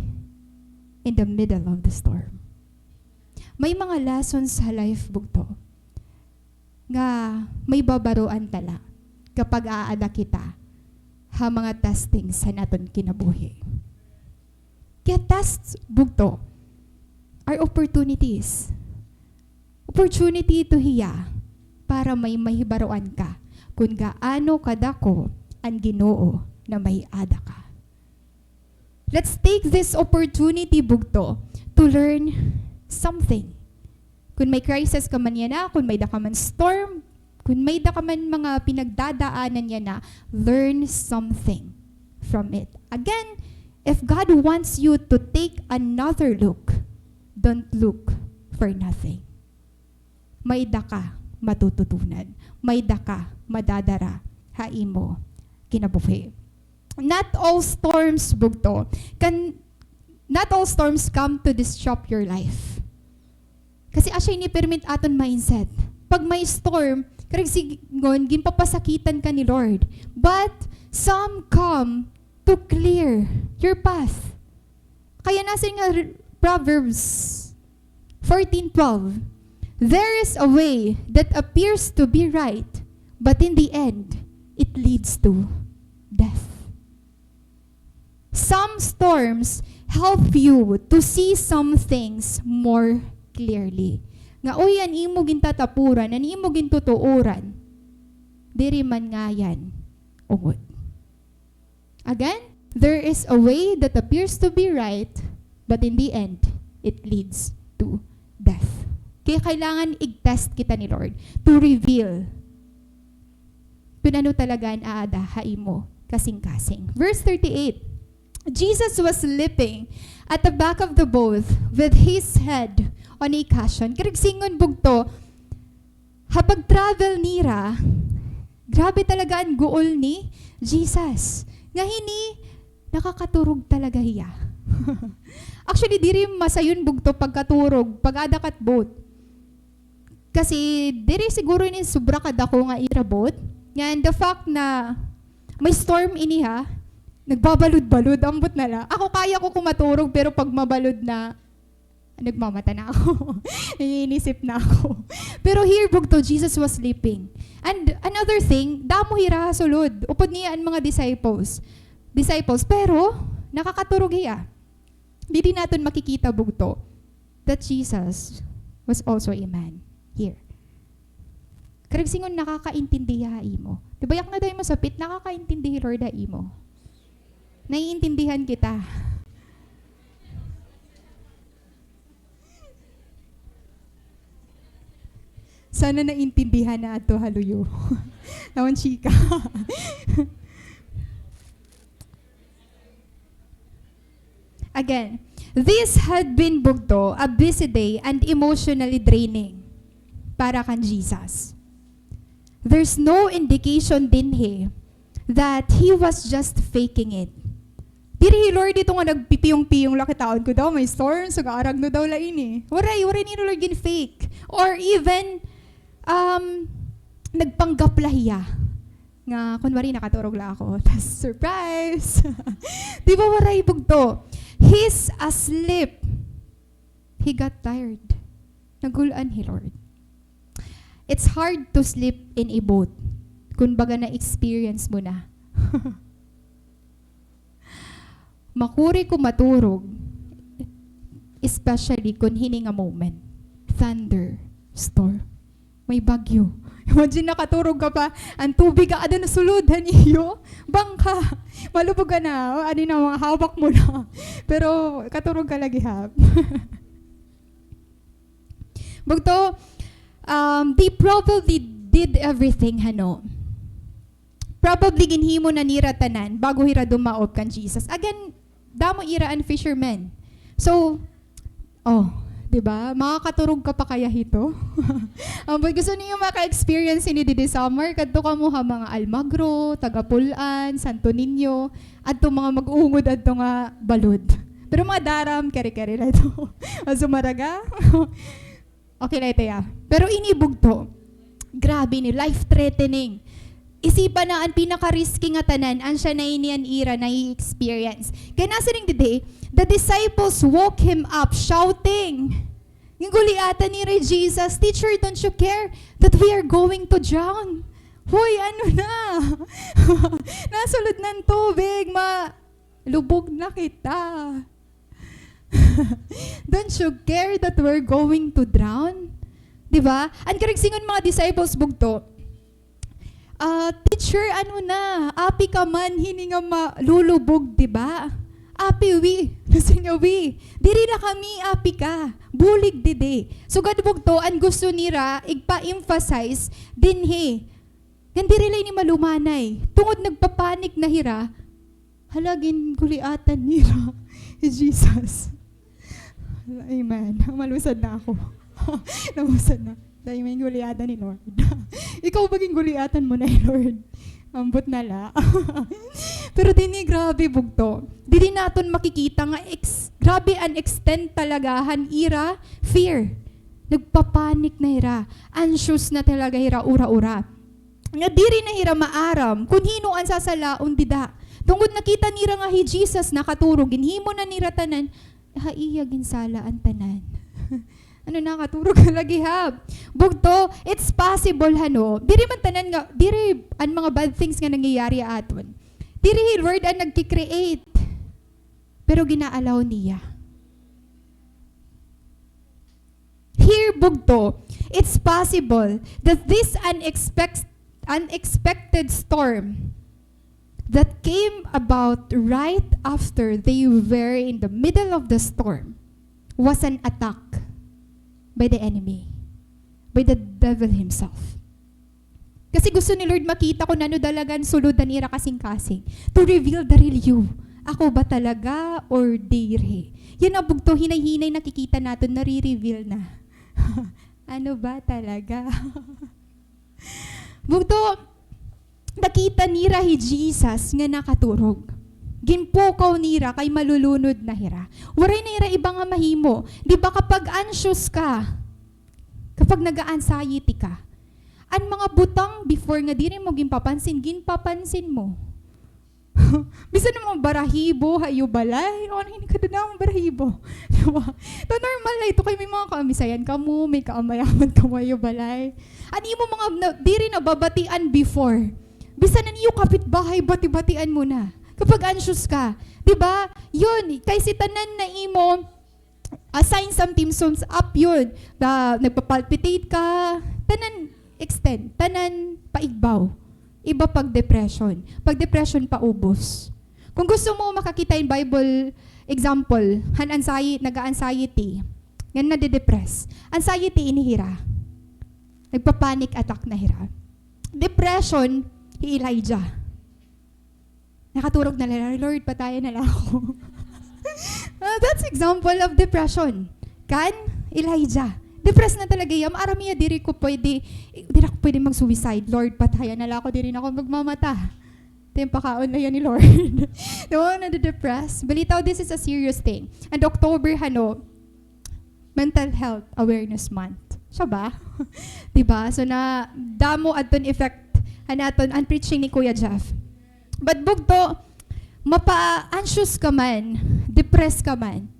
in the middle of the storm. May mga lessons ha life bugto nga mahibabaroan ta la kapag aada kita ha mga testings han aton kinabuhi. Kaya tests bugto are opportunities. Opportunity ito hiya para may mahibaroan ka kun gaano kadako an Ginoo na may-ada ka. Let's take this opportunity bugto to learn something. Kun may crisis ka man yana, kun may-ada ka man storm, kun may-ada ka man mga pinagdadaanan yana, learn something from it. Again, if God wants you to take another look, don't look for nothing. May-ada ka matututunan. May-ada ka madadara ha imo kinabuhi. Not all storms, bugto, can, not all storms come to disrupt your life. Kasi asya ini pirmi it aton mindset. Pag may storm, karuyag sidngon, ginpapasakitan ka ni Lord. But some come to clear your path. Kaya nasiring nga r-, Proverbs fourteen twelve, "There is a way that appears to be right, but in the end, it leads to death." Some storms help you to see some things more clearly. Nga, uy, an imo gintatapuran, an imo gintutuoran, diri man ngayan ungod. Again, there is a way that appears to be right, but in the end, it leads to death. Kaya kailangan i-test kita ni Lord to reveal kun ano talaga an aada ha imo kasingkasing. Verse thirty-eight, Jesus was sleeping at the back of the boat with his head on a cushion. Karuyag sidngon bugto, ha pag-travel nira, grabe talaga an guol ni Jesus. Nga hini, nakakaturog talaga hiya. Actually, diri masayon bugto pagkaturog, pag-ada ka ha boat. Kasi diri siguro ini sobra kadako nga ira boat. Ngan the fact na may storm ini ha, nagbabalod-balod, ambot na la. Ako, kaya ko kumaturog, pero pag mabalod na, nagmamata na ako. Nanginginisip na ako. Pero here, bugto, Jesus was sleeping. And another thing, damo hira ha sulod. Upod niya an mga disciples. Disciples, pero nakakaturog hiya. Didi naton makikita, bugto, that Jesus was also a man here. Karuyag sidngon, nakakaintindi hiya ha imo. Di ba, yak na daw imo sapit, nakakaintindi hi Lord ha imo. Naiintindihan kita. Sana naintindihan na adto ha luyo. Naon, chika. Again, this had been, bugto, a busy day and emotionally draining para kan Jesus. There's no indication dinhi that he was just faking it. Diri hi Lord ito nga nagpipiyong-piyong la, kitaon ko daw may storm, so gaaragno daw la ini. Waray, waray ni Lord gin-fake. Or even, um, nagpanggap la hiya. Nga, kunwari, nakaturog la ako. Tas, surprise! Di ba, waray, bugto? He's asleep. He got tired. Nagul-an hi Lord. It's hard to sleep in a boat. Kun baga na-experience mo na. Makuri ko maturog, especially kun hini nga moment. Thunder, storm, may bagyo. Imagine, nakaturog ka pa, an tubig aada na sulod han iyo bangka. Malubog ka na, o, adi na, mga hawak mo na. Pero katurog ka lagi, ha? Bugto, um, they probably did everything, hano. Probably ginhimo na nira tanan bago hira dumaop kan Jesus. Again, damo ira an fishermen. So, o, di ba? Makakaturog ka pa kaya hito? Ambot, gusto niyo maka-experience hini didi summer, kadto kamo ha mga Almagro, Tagapul-an, Santo Niño, adto mga mag-uungod adto nga balod. Pero mga daram, keri-keri la ito. Masumaraga. Okay la ito, ya. Pero ini, bugto, grabe ini, life-threatening. Isipa na an pinaka-risky nga tanan, an siya na ini an ira nai-experience. Kay nasiring didi, the disciples woke him up, shouting. Ginguliatan nira hi Jesus, "Teacher, don't you care that we are going to drown?" Hoy, ano na? Nasulod na an tubig, ma-, lubog na kita. Don't you care that we're going to drown? Di ba? An karuyag sidngon mga disciples, bugto, "Ah, teacher, ano na? Api ka man hini nga malulubog, di ba? Api wi." Nasiring niya, "Wi, diri na kami, api ka. Bulig didi." Sugad, bugto, an gusto nira igpa-emphasize dinhi. Ngan diri la ini malumanay. Tungod nagpa-panic na hira, hala, ginguliatan nira hi Jesus. Amen. Malusad na ako. Nalusad na. Dahil may guliatan ni Lord. Ikaw ba ginguliatan mo na hi Lord? Ambot na la. Pero dinhi, grabe, bugto. Didi naton makikita nga ex-, grabe an extent talaga han ira fear. Nagpa-panic na hira. Anxious na talaga hira ura-ura. Nga diri na hira maaram kun hin-o an sasalaon dida. Tungod nakita nira nga hi Jesus nakaturog, ginhimo na nira tanan, ha iya ginsala an tanan. Ano, nakaturog ka lagi, ha? Bugto, it's possible, hano? Diri man tanan nga, diri an mga bad things nga nangyayari ha aton. Diri hi Lord an nagki-create. Pero gina-allow niya. Here, bugto, it's possible that this unexpect-, unexpected storm that came about right after they were in the middle of the storm was an attack by the enemy, by the devil himself. Kasi gusto ni Lord makita kon ano talaga an sulod han ira kasingkasing. To reveal the real you. Ako ba talaga or diri? Yana, bugto, hinay-hinay nakikita naton, nare-reveal na. Ano ba talaga? Bugto, nakita nira hi Jesus nga nakaturog. Ginpukaw nira kay malulunod na hira. Waray na ira iba nga mahimo. Di ba kapag anxious ka, kapag naga-anxiety ka, an mga butang before nga diri mo ginpapansin, ginpapansin mo. Bisan an mga balahibo ha iyo balay, ano, hini kadadamo balahibo. Di ba? Ito normal na ito kay may mga kaamisayan kamo, may kaamayaman kamo ha iyo balay. An imo mga na, diri nababatian before. Bisan an iyo kapitbahay, bati-batian mo na. Kapag anxious ka, di ba? Yun, kay si tanan na imo, ah, signs and symptoms up yun. Na, nagpa-palpitate ka, tanan extent, tanan paigbaw. Iba pag depression. Pag depression, paubos. Kung gusto mo makakita hin Bible example, han anxiety, naga-anxiety, ngan nade-depress. Anxiety ini hira. Nagpa-panic attack na hira. Depression, hi Elijah. Nakaturog na la hira, "Lord, patayan na la ako." Ah, that's example of depression. Kan Elijah. Depressed na talaga hiya. Maaram hiya, "Diri ko pwede, diri ako pwede mag-suicide. Lord, patayan na la ako. Diri na ako magmamata." Ito yung pakaon na yan ni Lord. No, nade-depress. Balitaw, this is a serious thing. And October, hano, Mental Health Awareness Month. Siya ba? Di ba? So, na, damo adton effect, an aton, an preaching ni Kuya Jeff. But bugto, mapa-anxious ka man, depressed ka man,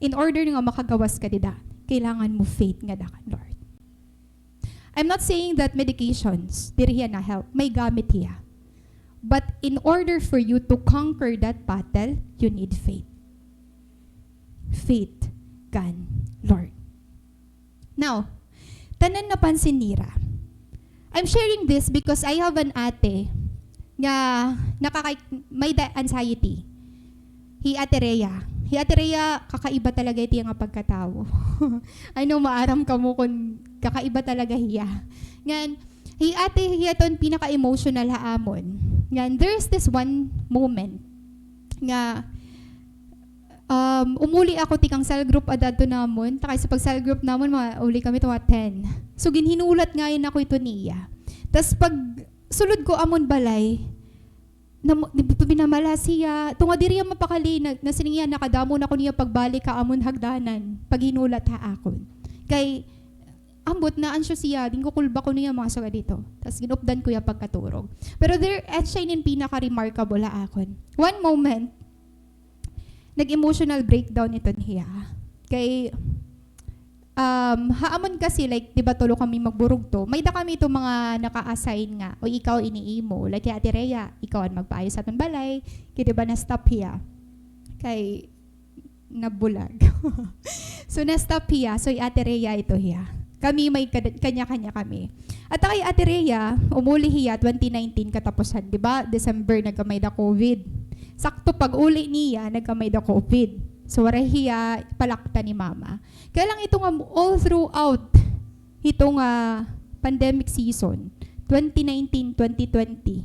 in order nga makagawas ka dida, kailangan mo faith nga da kan Lord. I'm not saying that medications, diri hiya na-help. May gamit hiya. But in order for you to conquer that battle, you need faith. Faith kan Lord. Now, tanan napansin nira. I'm sharing this because I have an ate nga nakaka-, may da-, anxiety. Hi Ate Rhea. Hi Ate Rhea, kakaiba talaga ito nga pagkatawo. I know, maaram kamo kon kakaiba talaga hiya. Ngan, hi Ate, hiya iton pinaka-emotional ha amon. Ngan, there's this one moment nga, um, umuli ako tikang cell group adto namon, ta kay sa pag-cell group namon, mga, uli kami to mga ten. So, ginhinulat ngay-an ako ito niya. Tas pag sulod ko amon balay, nam-, di ba, pinamalas hiya. Tunga diri hiya mapakali, na, nasiring hiya, nakadamo na ko niya pagbalik ha amon hagdanan, paghinulat ha akon. Kay, ambot na-anxious hiya, ginkukulba ko niya mga sugad dito. Tas ginupdan ko hiya pagkaturog. Pero there, at siya inin pinaka-remarkable ha akon. One moment, nag-emotional breakdown iton hiya. Kay, um, ha amon kasi, like, di ba, tulo kami magburugto. May-ada kami ito mga naka-assign nga, o ikaw ini imo. Like, hi Ate Rhea, ikaw an magpaayo sa aton balay. Kay, di ba, na-stop hiya. Kay, nabulag. So, na-stop hiya. So, hi Ate Rhea ito hiya. Kami may kad-, kanya-kanya kami. At kay Ate Rhea, umuli hiya twenty nineteen katapusan, di ba? December, nagkamay-ada COVID. Sakto pag-uli niya, nagkamay-ada COVID. So, waray hiya palakta ni Mama. Kay lang ito nga all throughout, ito nga pandemic season, twenty nineteen, twenty twenty,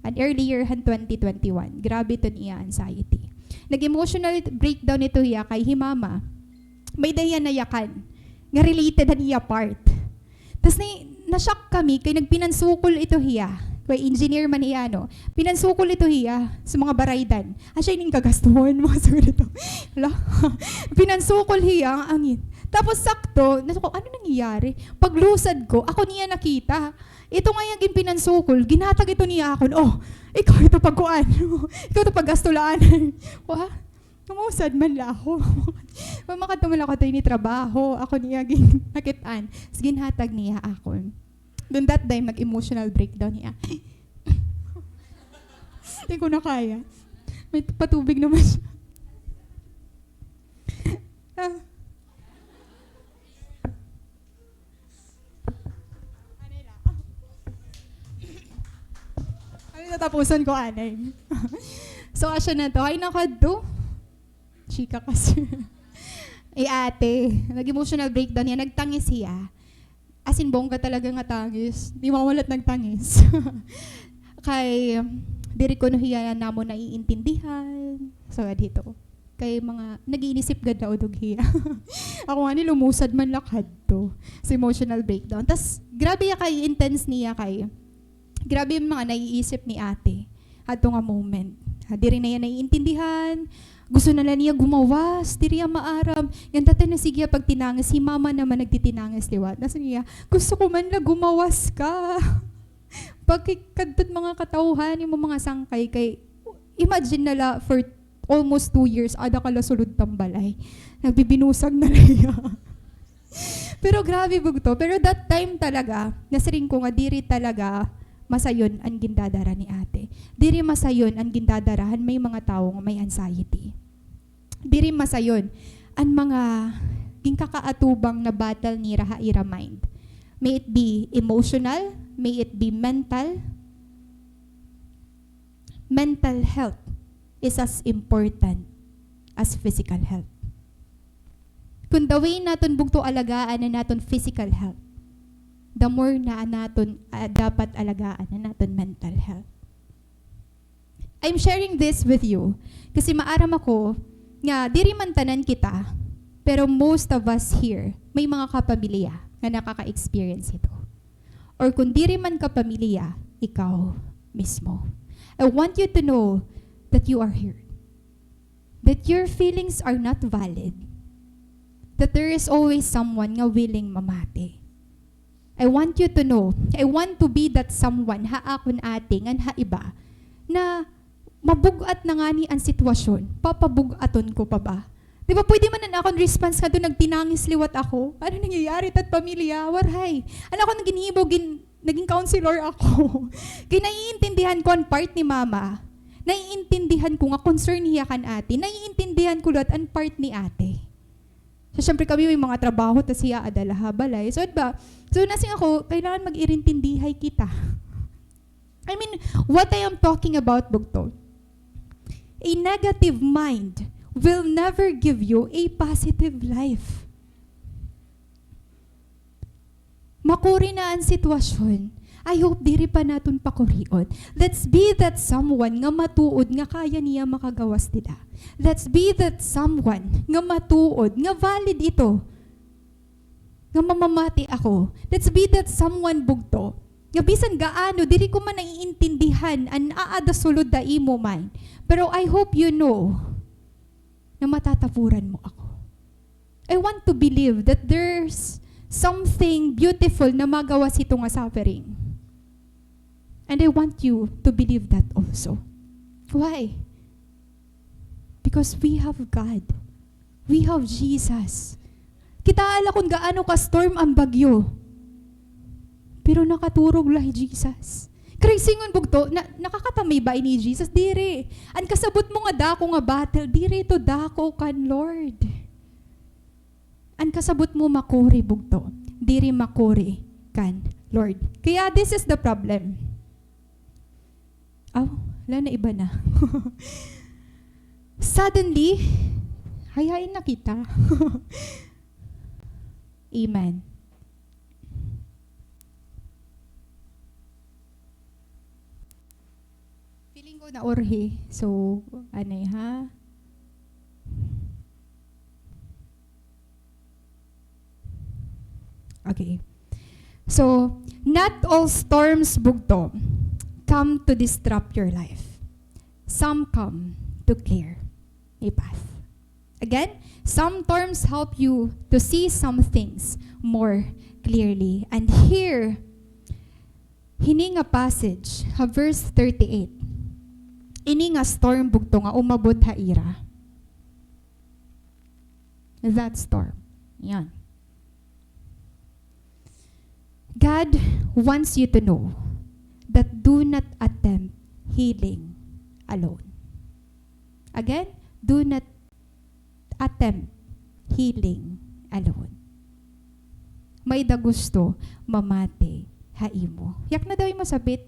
an early year han twenty twenty-one, grabe iton iya anxiety. Nag-emotional breakdown ito hiya kay hi Mama. May-ada hiya nayakan nga related han iya part. Tas na, na-shock kami kay nagpinansukol ito hiya. Kay engineer man hiya, no? Pinansukol ito hiya sa mga baraydan. Asya ining kagastuhon, mga sugad dito. Hala. Pinansukol hiya an angin. Tapos sakto, nasuko, ano nangyayari? Paglusad ko, ako niya nakita. Ito nga iya ginpinansukol, ginhatag ito niya akon. Oh, ikaw ito pagkuan. Ikaw ito paggastulaan. Wa? Tumusad man la ako. Makadto man la ako, ito ini trabaho. Ako niya gin-, nakit-an. Tapos ginhatag niya akon. Then that time, nag-emotional breakdown hiya. Di ko na kaya. May patubig naman siya. Ah. Ano, tatapusan ko anay. So, asya na to. Ay, nakadto. Chika kasi. Eh, ate, nag-emotional breakdown hiya. Nagtangis hiya. As in, bongga talaga nga tangis. Di mawala it nagtangis. Kay, diri kuno hiya namon naiintindihan. So, adto. Kay mga, nag-iinisip gad daw dog hiya. Ako ngani, lumusad man la kadto sa emotional breakdown. Tas, grabe hiya ka-intense niya kay, grabe an mga naiisip ni ate hadto nga moment. Ha, diri na hiya naiintindihan. Gusto na la niya gumawas, diri hiya maaram. Ngan dati nasige hiya pagtinangis, hi mama naman nagtitinangis liwat. Nasiring hiya, "Gusto ko man la gumawas ka." Pagkikadtot mga katawhan, imo mga sangkay kay, imagine na la for almost two years, ada ka la sulod han balay. Nagbibinusag na la hiya. Pero grabe bugto. Pero that time talaga, nasiring ko nga diri talaga masayon an gindadara ni ate. Diri masayon an gindadara han may mga tawo nga may anxiety. Diri masayon an mga ginkakaatubang na battle nira ha ira mind. May it be emotional, may it be mental. Mental health is as important as physical health. Kun the way naton bugto alagaan an aton physical health, the more na an aton, ah, dapat alagaan an aton mental health. I'm sharing this with you kasi maaram ako nga diri man tanan kita, pero most of us here, may mga kapamilya nga nakaka-experience hito. Or kung diri man kapamilya, ikaw mismo. I want you to know that you are heard. That your feelings are not valid. That there is always someone nga willing mamati. I want you to know, I want to be that someone ha akon ate ngan ha iba na mabug-at na ngani an sitwasyon, papabug-aton ko pa ba? Di ba pwede man an akon response ngadto, nagtinangis liwat ako? Ano nangyayari tat pamilya? Waray. An akon ginhimo, gin-, naging counselor ako. Kay naiintindihan ko an part ni mama. Naiintindihan ko nga concern hiya kan ate. Naiintindihan ko liwat an part ni ate. So, syempre kami may mga trabaho, tas hiya ada la ha balay. So, di ba? So, nasiring ako, kailangan mag-irintindihay kita. I mean, what I am talking about, bugto, a negative mind will never give you a positive life. Makuri na an sitwasyon. I hope diri pa naton pakurion. Let's be that someone nga matuod nga kaya niya makagawas dida. Let's be that someone nga matuod nga valid ito. Nga mamamati ako. Let's be that someone, bugto, nga bisan gaano, diri ko man naiintindihan an aada sulod ha imo mind. Pero I hope you know na matatapuran mo ako. I want to believe that there's something beautiful na magawas hito nga suffering. And I want you to believe that also. Why? Because we have God. We have Jesus. Kitaa la kon gaano ka-storm an bagyo. Pero nakaturog la hi Jesus. Crazy ngan bugto, na, nakakatamay ba ini hi Jesus? Diri. An kasabot mo nga dako nga battle, diri ito dako kan Lord. An kasabot mo makuri, bugto, diri makuri kan Lord. Kaya this is the problem. Aw, wala na, iba na. Suddenly, hayain na kita. Amen. Feeling ko naurhi. So, anay ha? Okay. So, not all storms, bugto, come to disrupt your life. Some come to clear a path. Again, some storms help you to see some things more clearly. And here, hini nga passage, ha verse thirty-eight, ini nga storm, bugto, nga umabot ha ira. That storm. Yan. God wants you to know that do not attempt healing alone. Again, do not attempt healing alone. May-ada gusto mamati ha imo. Yak na daw imo sabit.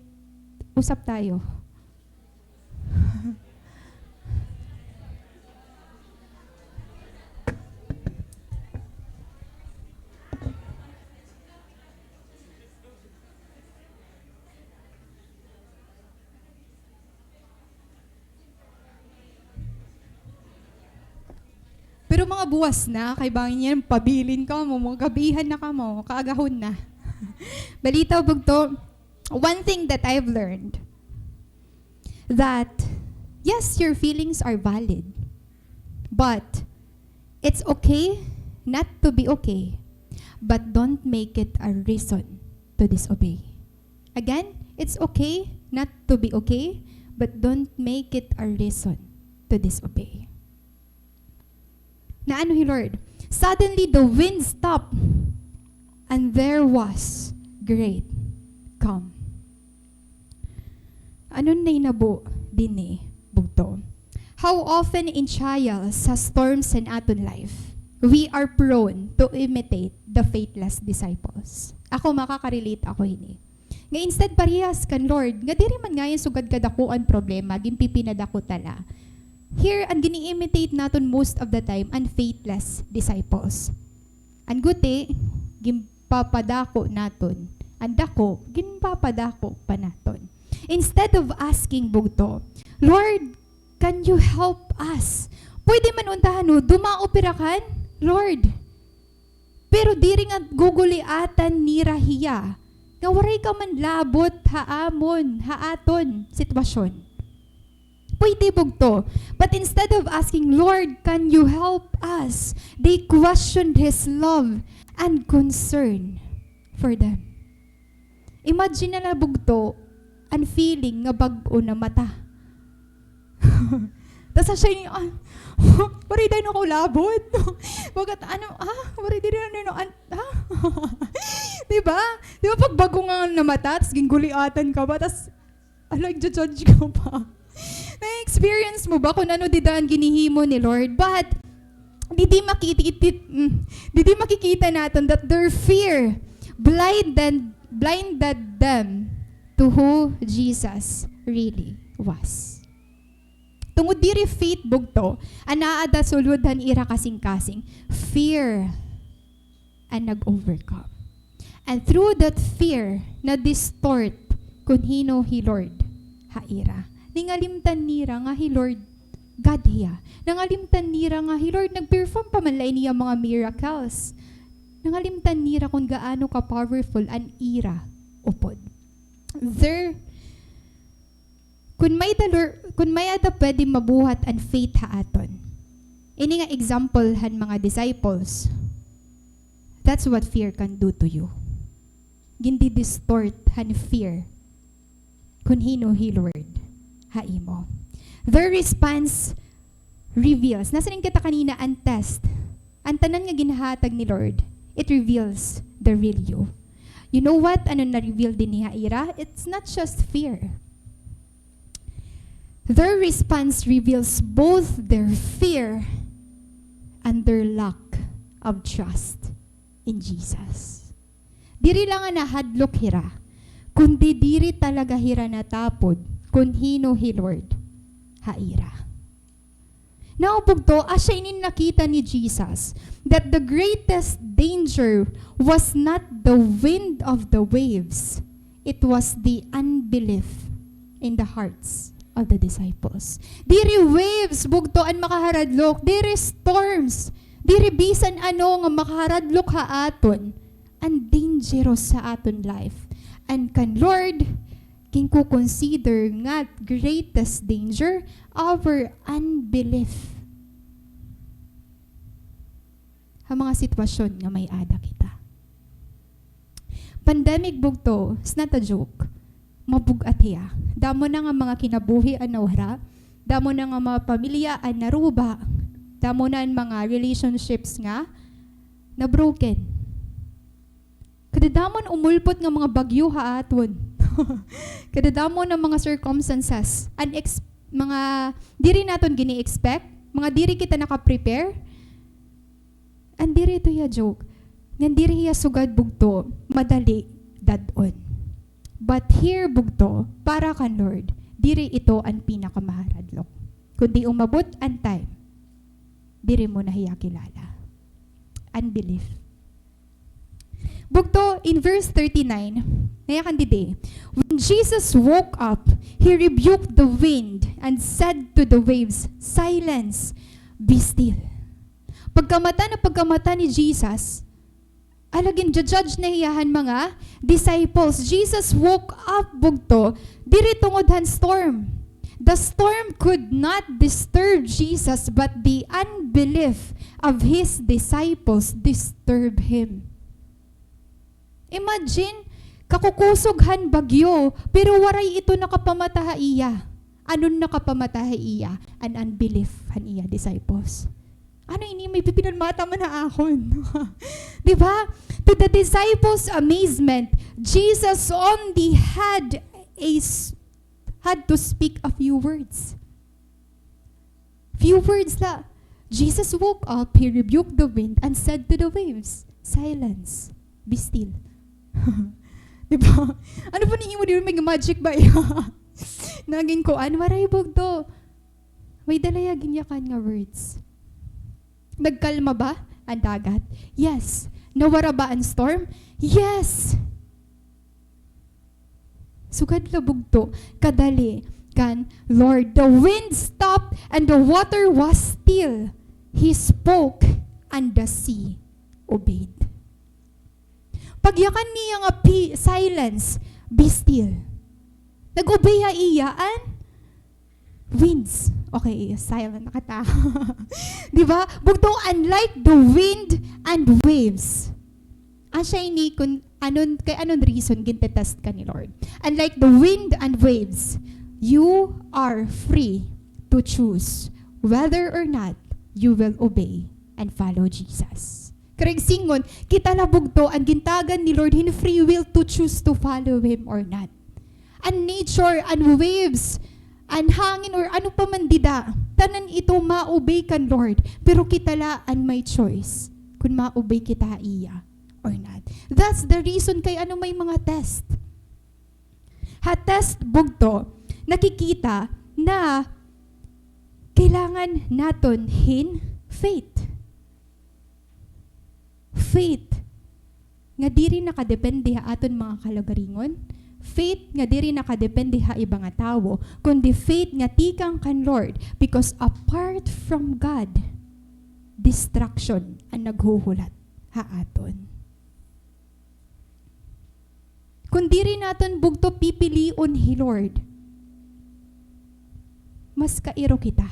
Usap tayo. Pero mga buwas na, kay bangin niyan, pabilin kamo, mga gab-ihan na kamo, kaagahon na. Balitaw, bugto, one thing that I've learned, that, yes, your feelings are valid, but it's okay not to be okay, but don't make it a reason to disobey. Again, it's okay not to be okay, but don't make it a reason to disobey. Naano hi Lord? Suddenly, the wind stopped, and there was great calm. Ano an nahinabo dinhi, bugto? How often in trials, ha storms han aton life, we are prone to imitate the faithless disciples. Ako, makaka-relate ako hini. Nga instead parehas kan Lord, nga diri man ngay-an sugad kadako an problema, ginpipinadako ta la. Here, an gini-imitate naton most of the time, an faithless disciples. An guti, ginpapadako naton. An dako, ginpapadako pa naton. Instead of asking, bugto, "Lord, can you help us?" Pwede man unta, ano, dumaop hira kan Lord. Pero diri nga guguliatan nira hiya nga waray ka man labot ha amon, ha aton sitwasyon. Pwede, bugto. But instead of asking, "Lord, can you help us?" they questioned His love and concern for them. Imagine na la, bugto, an feeling nga bag-o namata. Tas asya ini, ah, waray dayon ako labot. Bagat, ano, ah, waray dayon, ano, an-, ah. Di ba? Di ba pag bag-o nga namata, tas ginguliatan ka pa, tas, ala, igja-judge ka pa. Na-experience mo ba kun ano dida an ginhihimo ni Lord? But, didi makikit-, mm, didi makikita naton that their fear blinded, blinded them to who Jesus really was. Tungod diri faith, bugto, an naada sulod han ira kasingkasing, fear an nag-overcome. And through that fear, na-distort kun hin-o hi Lord ha ira. Ningalimtan nira nga hi Lord, God hiya. Nangalimtan nira nga hi Lord, nag-perform pa man la ini nga mga miracles. Nangalimtan nira kun gaano ka-powerful an ira upod. There, kun may-ada, kun may-ada pwede mabuhat an faith ha aton. Ini nga example han mga disciples. That's what fear can do to you. Gindi-distort han fear kun hin-o hi Lord ha imo. Their response reveals. Nasiring kita kanina an test. An tanan nga ginhatag ni Lord, it reveals the real you. You know what? Ano na-reveal dinhi ha ira? It's not just fear. Their response reveals both their fear and their lack of trust in Jesus. Diri la nga nahadlok hira, kundi diri talaga hira natapod kun hin-o hi Lord ha ira. Now, bugto, asya ini an nakita ni Jesus, that the greatest danger was not the wind of the waves, it was the unbelief in the hearts of the disciples. Diri waves, bugto, an makaharadlok, diri storms, diri bisan ano nga makaharadlok ha aton, an dangerous ha aton life. An kan Lord, ginko-consider nga greatest danger, our unbelief ha mga sitwasyon nga may-ada kita. Pandemic, bugto, it's not a joke. Mabug-at hiya. Damo na nga mga kinabuhi an nawara. Damo na nga mga pamilya an naruba. Damo na an mga relationships nga na-broken. Kadadamo an umulpot nga mga bagyo ha aton. Kadadamo an mga circumstances, unex-, mga diri naton gini-expect, mga diri kita naka-prepare. And diri ito hiya joke. Ngan diri hiya sugad bugto, madali dad-on. But here bugto, para kan Lord, diri ito an pinakamaharadlok. Kundi umabot an time, diri mo na hiya kilala. Unbelief. Bugto, in verse thirty-nine, nayakan didi, "When Jesus woke up, he rebuked the wind and said to the waves, 'Silence, be still.'" Pagkamata na pagkamata ni Jesus, ala, ginja-judge na hiya han mga disciples. Jesus woke up, bugto, diri tungod han storm. The storm could not disturb Jesus, but the unbelief of his disciples disturb him. Imagine, kakukusog han bagyo, pero waray ito nakapamata ha iya. Ano an nakapamata ha iya? An unbelief han iya disciples. Ano ini, may pipinalmata man ha akon. Di ba? To the disciples' amazement, Jesus only had a s-, had to speak a few words. Few words la. Jesus woke up, he rebuked the wind, and said to the waves, "Silence, be still." Di ba? Ano pa nihimo, di ba, may magic ba iya? Nagin kuan, waray bugto. May dala hiya ginyakan nga words. Nagkalma ba an dagat? Yes. Nawara ba an storm? Yes. Sugad la bugto, kadali kan Lord. The wind stopped and the water was still. He spoke and the sea obeyed. Pagyakan niya nga pi-, "Silence, be still." Nag-obey ha iya an winds. Okay, silent na kita. Di ba? Bugto, unlike the wind and waves. Asya ini kun anon, kay anon reason gintetest ka ni Lord. Unlike the wind and waves, you are free to choose whether or not you will obey and follow Jesus. Karuyag sidngon, kita la bugto an gintagan ni Lord hin free will to choose to follow Him or not. An nature, an waves, an hangin, or ano pa man dida, tanan ito ma-obey kan Lord. Pero kita la an may choice kun ma-obey kita ha iya or not. That's the reason kay ano may mga test. Ha test bugto, nakikita na kailangan naton hin faith. Faith nga diri nakadepende ha aton mga kalugaringon, faith nga diri nakadepende ha iba nga tawo, kundi faith nga tikang kan Lord, because apart from God, destruction an naghuhulat ha aton. Kun diri naton bugto pipilion hi Lord, mas kairo kita.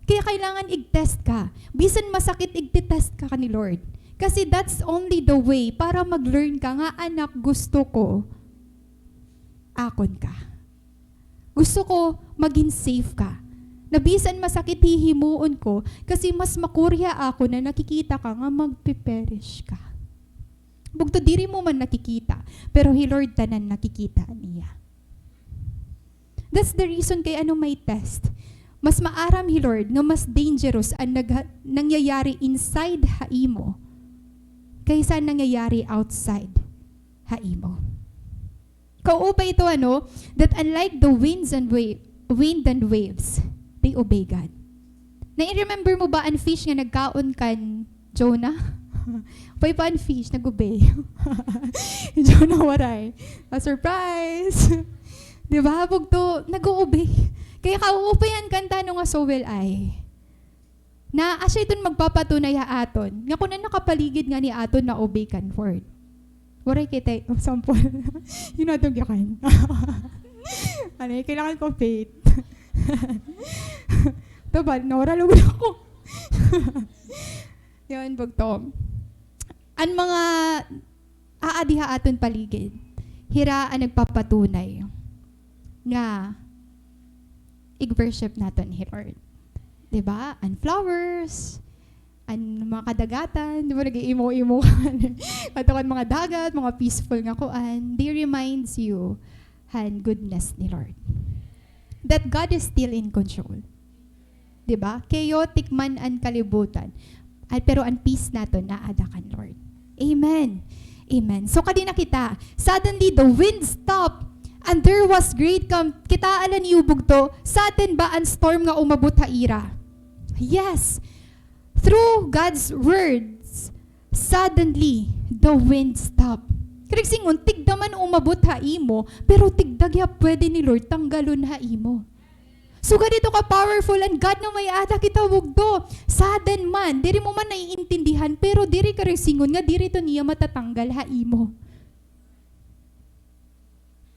Kaya kailangan ig-test ka. Bisan masakit, igte-test ka kan Lord. Kasi that's only the way para mag-learn ka nga, "Anak, gusto ko, akon ka. Gusto ko magin safe ka. Na bisan masakit, hihimuon ko, kasi mas makuri ha akon na nakikita ka nga magpe-perish ka." Bugto, diri mo man nakikita, pero hi Lord tanan nakikita niya. That's the reason kay ano may test. Mas maaram hi Lord nga mas dangerous an nagha-, nangyayari inside ha imo kaysa nangyayari outside ha imo. Kauupay ito, ano, that unlike the winds and wa-, wind and waves, they obey God. Na-remember mo ba an fish nga nagkaon kan Jonah? Pay pa an fish, nag-obey. Jonah waray. A surprise! Di ba? Bugto, nag-o-obey. Kaya kauupayan kan tano nga so will I. Na asya iton magpapatunay ha aton nga kun an nakapaligid ngani ha aton na-obey kan Lord. Waray kita, oh, sample. Yun aton gikan. Ano, kailangan ko faith. Ito ba? Nawara lugod ako. Yun, bugto. An mga aadi ha aton paligid, hira an nagpapatunay nga ig-worship naton hi Lord. Di ba? An flowers, an mga kadagatan, di ba, nag-iimo-imo ka. Kadto kan mga dagat, mga peaceful nga kuan, they reminds you han goodness ni Lord. that God is still in control. Di ba? Chaotic man an kalibutan. Ay, pero an peace naton, aada kan Lord. Amen. Amen. So, kadi na kita. Suddenly, the wind stopped, and there was great calm. Kitaa la niyo bugto, sudden ba an storm nga umabot ha ira? Yes. Through God's words, suddenly, the wind stopped. Karuyag sidngon, tigda man umabot ha imo, pero tigda gihap pwede ni Lord tanggalon ha imo. So, ganito ka powerful an God nga may-ada kita bugto. Sudden man, diri mo man naiintindihan, pero diri karuyag sidngon nga diri ito niya matatanggal ha imo.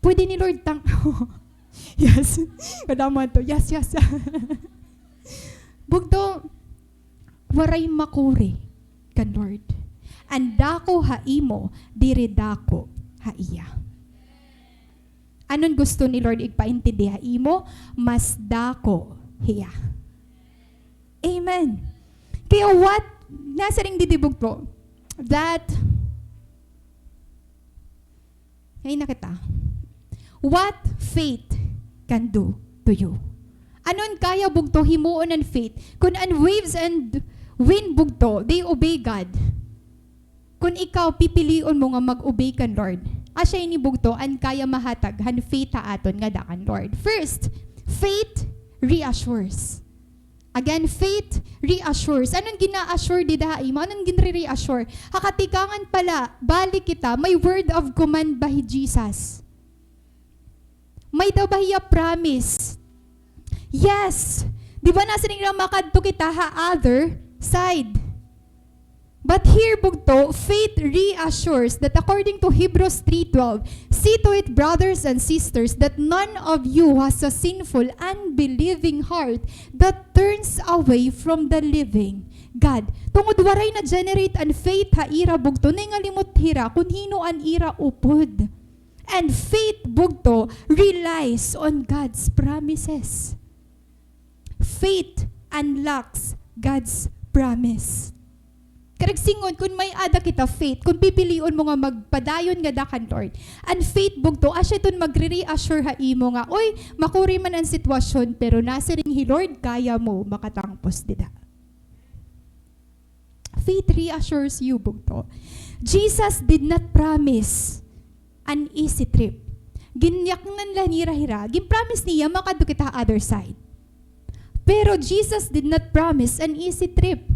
Pwede ni Lord tang-, yes. Kadamo to. Yes, yes. Bugto, waray makuri kan Lord. An dako ha imo, diri dako ha iya. Ano an gusto ni Lord igpaintindi ha imo? Mas dako hiya. Amen. Kaya what, nasiring didi bugto, that, ay na kita. What faith can do to you. Ano an kaya bugto himuon an faith? Kun an waves and wind bugto, they obey God. Kun ikaw, pipilion mo nga mag-obey kan Lord. Asya ini bugto an kaya mahatag han faith ha aton ngada kan Lord. First, faith reassures. Again, faith reassures. Ano an gina-assure dida ha imo? Ano an ginre-reassure? Ha katikangan pa la, balik kita, may word of command ba hi Jesus? May-ada ba hiya promise? Yes. Di ba nasiring nga makadto kita ha other side? But here, bugto, faith reassures that according to Hebrews three twelve, "See to it, brothers and sisters, that none of you has a sinful, unbelieving heart that turns away from the living God." Tungod waray na-generate an faith ha ira, bugto, nahingalimot hira kun hin-o an ira upod. And faith, bugto, relies on God's promises. Faith unlocks God's promise. Karuyag sidngon, kun may-ada kita faith, kun pipilion mo nga magpadayon ngada kan Lord, an faith, bugto, asya iton magre-reassure ha imo nga, oy, makuri man an sitwasyon, pero nasiring hi Lord, kaya mo makatangpos dida. Faith reassures you, bugto. Jesus did not promise an easy trip. Ginyaknan la nira hira, gin-promise niya makadto kita ha other side. Pero Jesus did not promise an easy trip.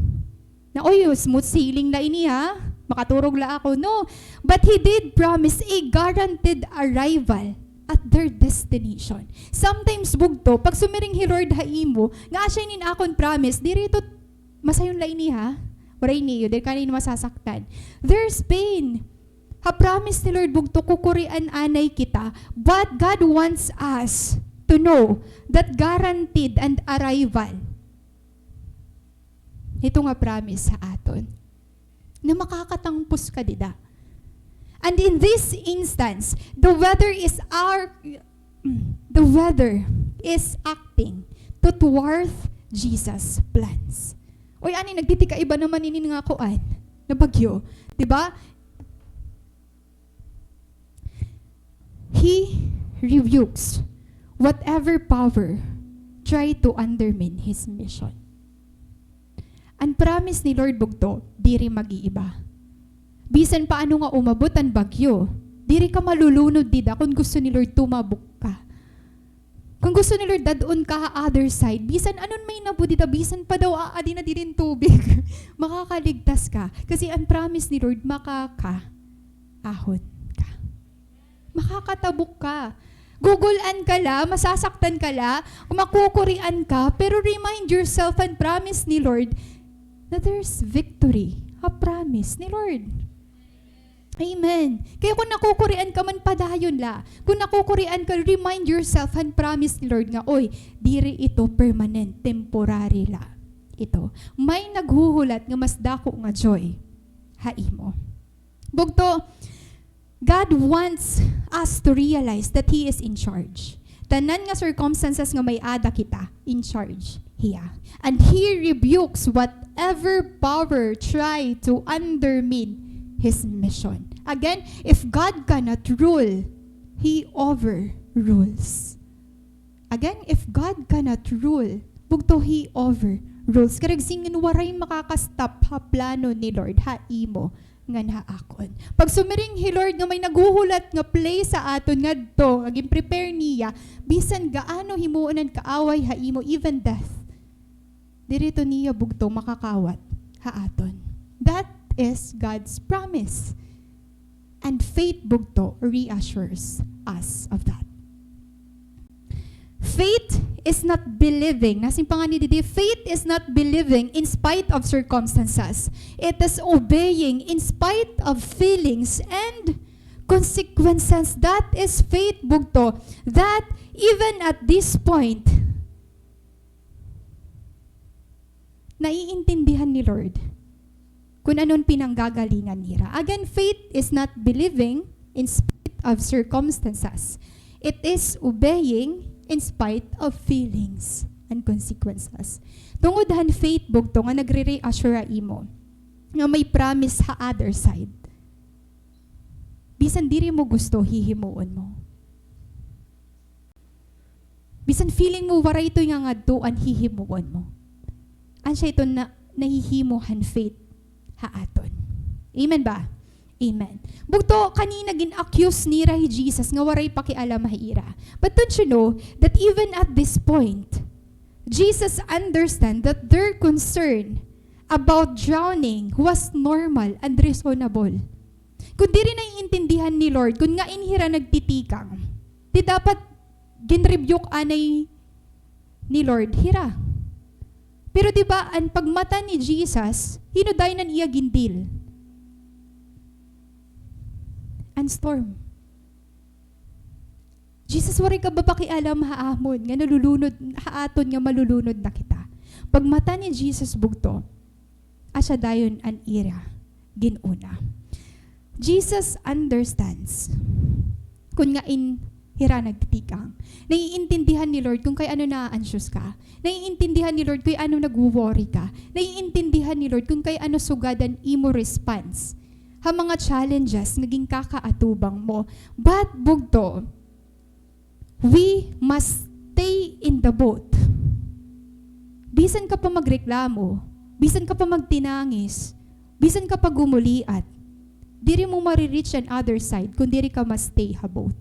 Na, "Oy, smooth sailing la ini, ha? Makaturog la ako." No. But he did promise a guaranteed arrival at their destination. Sometimes, bugto, pag sumiring hi Lord ha imo, nga asya ini an akon promise, diri ito masayon la ini, ha? Waray niyo, diri ka ini masasaktan. There's pain. Ha promise ni Lord, bugto, kukurian anay kita. But God wants us to know that guaranteed an arrival hito nga promise ha aton, na makakatangpos ka dida. And in this instance, the weather is our, the weather is acting to thwart Jesus' plans. Oy, ani, nagtitikaiba naman ini nga kuan, na bagyo. Di ba? He rebukes whatever power try to undermine his mission. An promise ni Lord, bugto, diri mag-iiba. Bisan pa ano nga umabot an bagyo, diri ka malulunod dida kun gusto ni Lord tumabok ka. Kun gusto ni Lord dad-on ka ha other side, bisan ano an mahinabo dida, bisan pa daw aadi na didi an tubig, makakaligtas ka. Kasi an promise ni Lord, makakaahon ka. Makakatabok ka. Gugul-an ka la, masasaktan ka la, makukurian ka, pero remind yourself an promise ni Lord na there's victory ha promise ni Lord. Amen. Kaya kun nakukurian ka man, padayon la. Kun nakukurian ka, remind yourself han promise ni Lord nga, oy, diri ito permanent, temporary la ito. May naghuhulat nga mas dako nga joy ha imo. Bugto, God wants us to realize that He is in charge. Tanan nga circumstances nga may-ada kita, in charge hiya. And He rebukes whatever power try to undermine His mission. Again, if God cannot rule, He overrules. Again, if God cannot rule, bugto, He overrules. Karuyag sidngon, waray makaka-stop ha plano ni Lord ha imo ngan ha akon. Pag sumiring hi Lord nga may naghuhulat nga place ha aton ngadto, nga gin-prepare niya, bisan gaano himuon an kaaway ha imo, even death, diri ito niya bugto makakawat ha aton. That is God's promise. And faith bugto reassures us of that. Faith is not believing. Nasiring pa ngani didi, faith is not believing in spite of circumstances. It is obeying in spite of feelings and consequences. That is faith, bugto. That even at this point, naiintindihan ni Lord kun ano an pinanggagalingan nira. Again, faith is not believing in spite of circumstances. It is obeying in spite of feelings and consequences. Tungod han faith, bugto, nga nagre-reassure ha imo nga may promise ha other side. Bisan diri mo gusto, hihimuon mo. Bisan feeling mo waray ito nga ngadto an hihimuon mo. Asya ito na, nahihimo han faith ha aton. Amen ba? Amen. Bugto, kanina gin-accuse nira hi Jesus nga waray pakialam ha ira. But don't you know that even at this point, Jesus understand that their concern about drowning was normal and reasonable. Kun diri naiintindihan ni Lord kun ngan hira nagtitikang, di dapat gin-rebuke anay ni Lord hira. Pero di ba, an pagmata ni Jesus, hin-o dayon an iya gin-deal? An storm. Jesus, waray ka ba pakialam ha amon nga nalulunod, ha aton nga malulunod na kita? Pagmata ni Jesus bugto, asya dayon an ira gin-una. Jesus understands kun ngan hira nagtitikang. Naiintindihan ni Lord kun kay ano naa-anxious ka. Naiintindihan ni Lord kun ano nagwo-worry ka. Naiintindihan ni Lord kun kay ano sugad an imo response ha mga challenges nga ginkakaatubang mo. But, bugto, we must stay in the boat. Bisan ka pa magreklamo, bisan ka pa magtinangis, bisan ka pa gumuliat, diri mo mare-reach an other side kun diri ka ma-stay ha boat.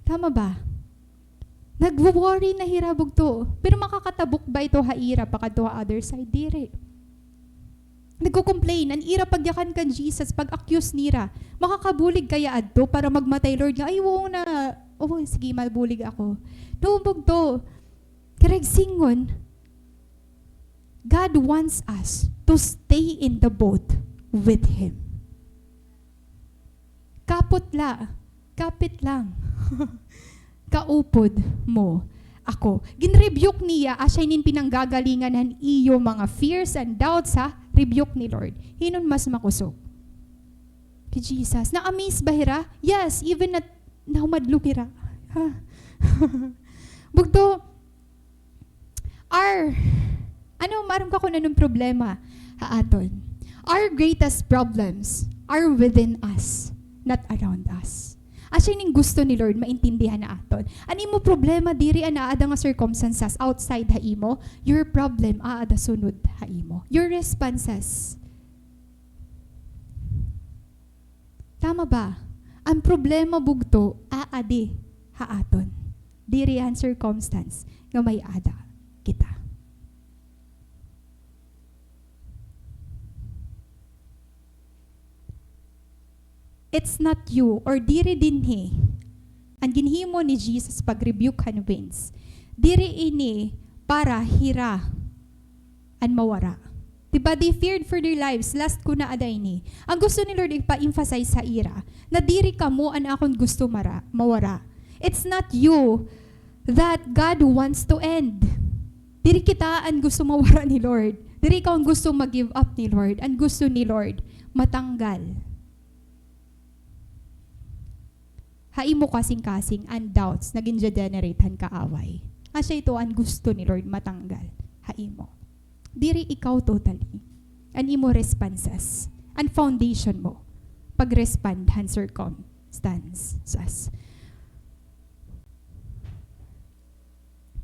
Tama ba? Nagwo-worry na hira bugto. Pero makakatabok ba ito ha ira pakadto ha other side? Diri. Nagko-complain, an ira pagyakan kan Jesus, pag-accuse nira. Makakabulig kaya adto para magmatay, Lord, nga, "Ay, oo na. Oo, sige, mabulig ako." No, bugto. Karuyag sidngon, God wants us to stay in the boat with Him. Kapot la, kapit lang. Kaupod mo ako. Gin-rebuke niya, asya inin pinanggagalingan han iyo mga fears and doubts, ha? Rebuke ni Lord. Hin-o an mas makusog? Hi Jesus. Na-amaze ba hira? Yes, even na, nahumadlok hira. Ha? Bugto, Our, ano, maaram ka kun ano an problema ha aton? Our greatest problems are within us, not around us. Asya inin gusto ni Lord maintindihan ha aton. An imo problema diri an aada nga circumstances outside ha imo. Your problem aada sunod ha imo. Your responses. Tama ba? An problema bugto, aadi ha aton. Diri an circumstance nga may-ada kita. It's not you, or diri dinhi an ginhimo ni Jesus pag-rebuke han winds. Diri ini para hira an mawara. Di ba, they feared for their lives, last ko na ada ini. An gusto ni Lord ipa-emphasize ha ira, na diri kamo an akon gusto mara-, mawara. It's not you that God wants to end. Diri kita an gusto mawara ni Lord. Diri ikaw an gusto mag-give up ni Lord. An gusto ni Lord, matanggal ha imo kasingkasing an doubts nga gin-generate han kaaway. Asya ito an gusto ni Lord matanggal ha imo. Diri ikaw totally. An imo responses, an foundation mo pag-respond han circum-, circumstances.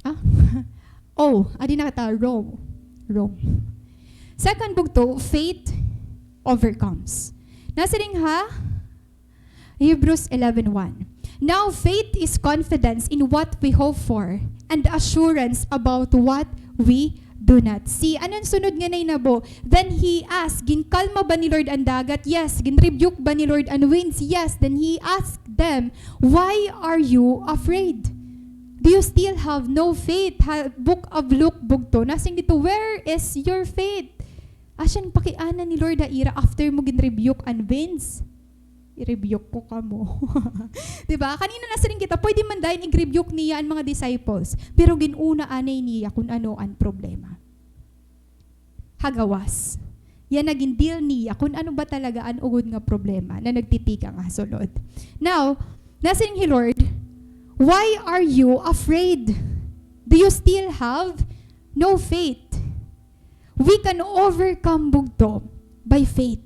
Ah? Oh, adi na kita, Rome. Rome. Second bugto, faith overcomes. Nasiring ha Hebrews eleven one. Now faith is confidence in what we hope for and assurance about what we do not see. Ano an sunod nga nahinabo? Then he asked, ginkalma ba ni Lord an dagat? Yes. Ginrebuke ba ni Lord an winds? Yes. Then he asked them, "Why are you afraid? Do you still have no faith?" Ha Book of Luke bugto, nasiring didto, "Where is your faith?" Asya an pakiana ni Lord ha ira after mo ginrebuke an winds. I-rebuke ko kamo. Di ba? Kanina nasiring kita, pwede man dayon i-rebuke niya an mga disciples. Pero gin-una anay niya kun ano an problema. Ha gawas. Yana gin-deal niya kun ano ba talaga an ugod nga problema na nagtitikang ha sulod. Now, nasiring hi Lord, "Why are you afraid? Do you still have no faith?" We can overcome bugto by faith.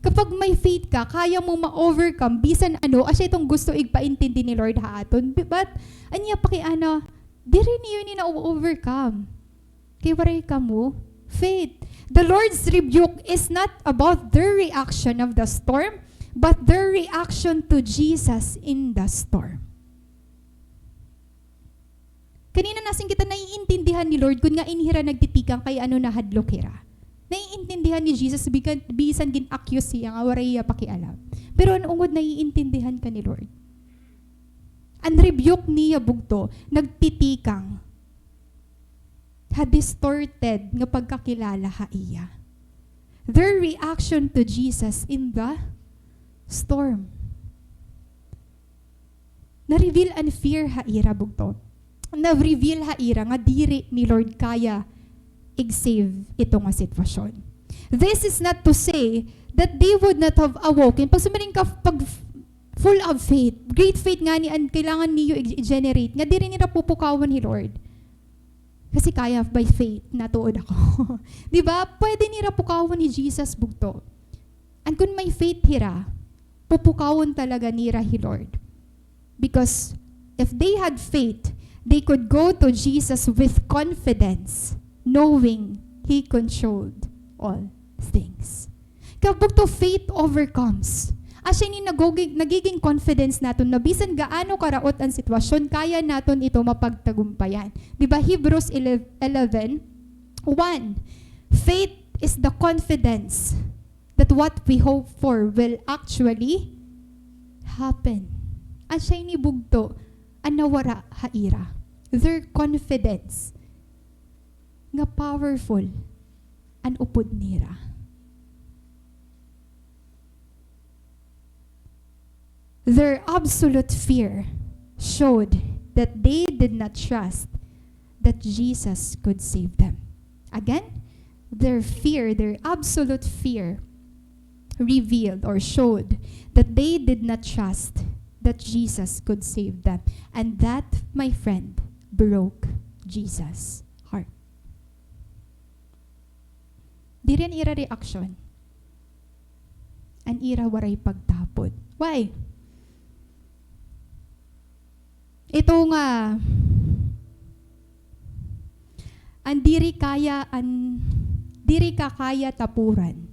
Kapag may faith ka, kaya mo ma-overcome bisan ano, asya iton gusto igpaintindi ni Lord ha aton. Bi-, but, an iya pakiana, diri niyo ini na-overcome. Kay waray kamo faith. The Lord's rebuke is not about their reaction of the storm, but their reaction to Jesus in the storm. Kanina nasiring kita, naiintindihan ni Lord kun ngan hira nagtitikang kay ano nahadlok hira. Naiintindihan ni Jesus, bikan-, bisan gin-accuse hiya nga waray hiya pakialam. Pero an ungod naiintindihan ka ni Lord. An rebuke niya bugto, nagtitikang ha distorted nga pagkakilala ha iya. Their reaction to Jesus in the storm. Na-reveal an fear ha ira bugto. Na-reveal ha ira nga diri ni Lord kaya ig-save ito nga sitwasyon. This is not to say that they would not have awoken. Pag sumiring ka, pag f-, full of faith, great faith ngani an kailangan niyo i-, i-generate, nga diri nira pupukawon hi Lord. Kasi kaya by faith, natuod ako. Di ba? Pwede nira pukawon hi Jesus bugto. And kun may faith hira, pupukawon talaga nira hi Lord. Because if they had faith, they could go to Jesus with confidence, knowing He controlled all things. Kay bugto, faith overcomes. Asya ini naguging-, nagiging confidence naton na bisan gaano karaot an sitwasyon, kaya naton ito mapagtagumpayan. Di ba, Hebrews eleven, one, "Faith is the confidence that what we hope for will actually happen." Asya ini bugto an nawara ha ira. Their confidence nga powerful an upod nira. Their absolute fear showed that they did not trust that Jesus could save them. Again, their fear, their absolute fear, revealed or showed that they did not trust that Jesus could save them. And that, my friend, broke Jesus' heart. Diri an ira reaksyon. An ira waray pagtapod. Why? Ito nga, an diri kaya, an diri ka kaya tapuran,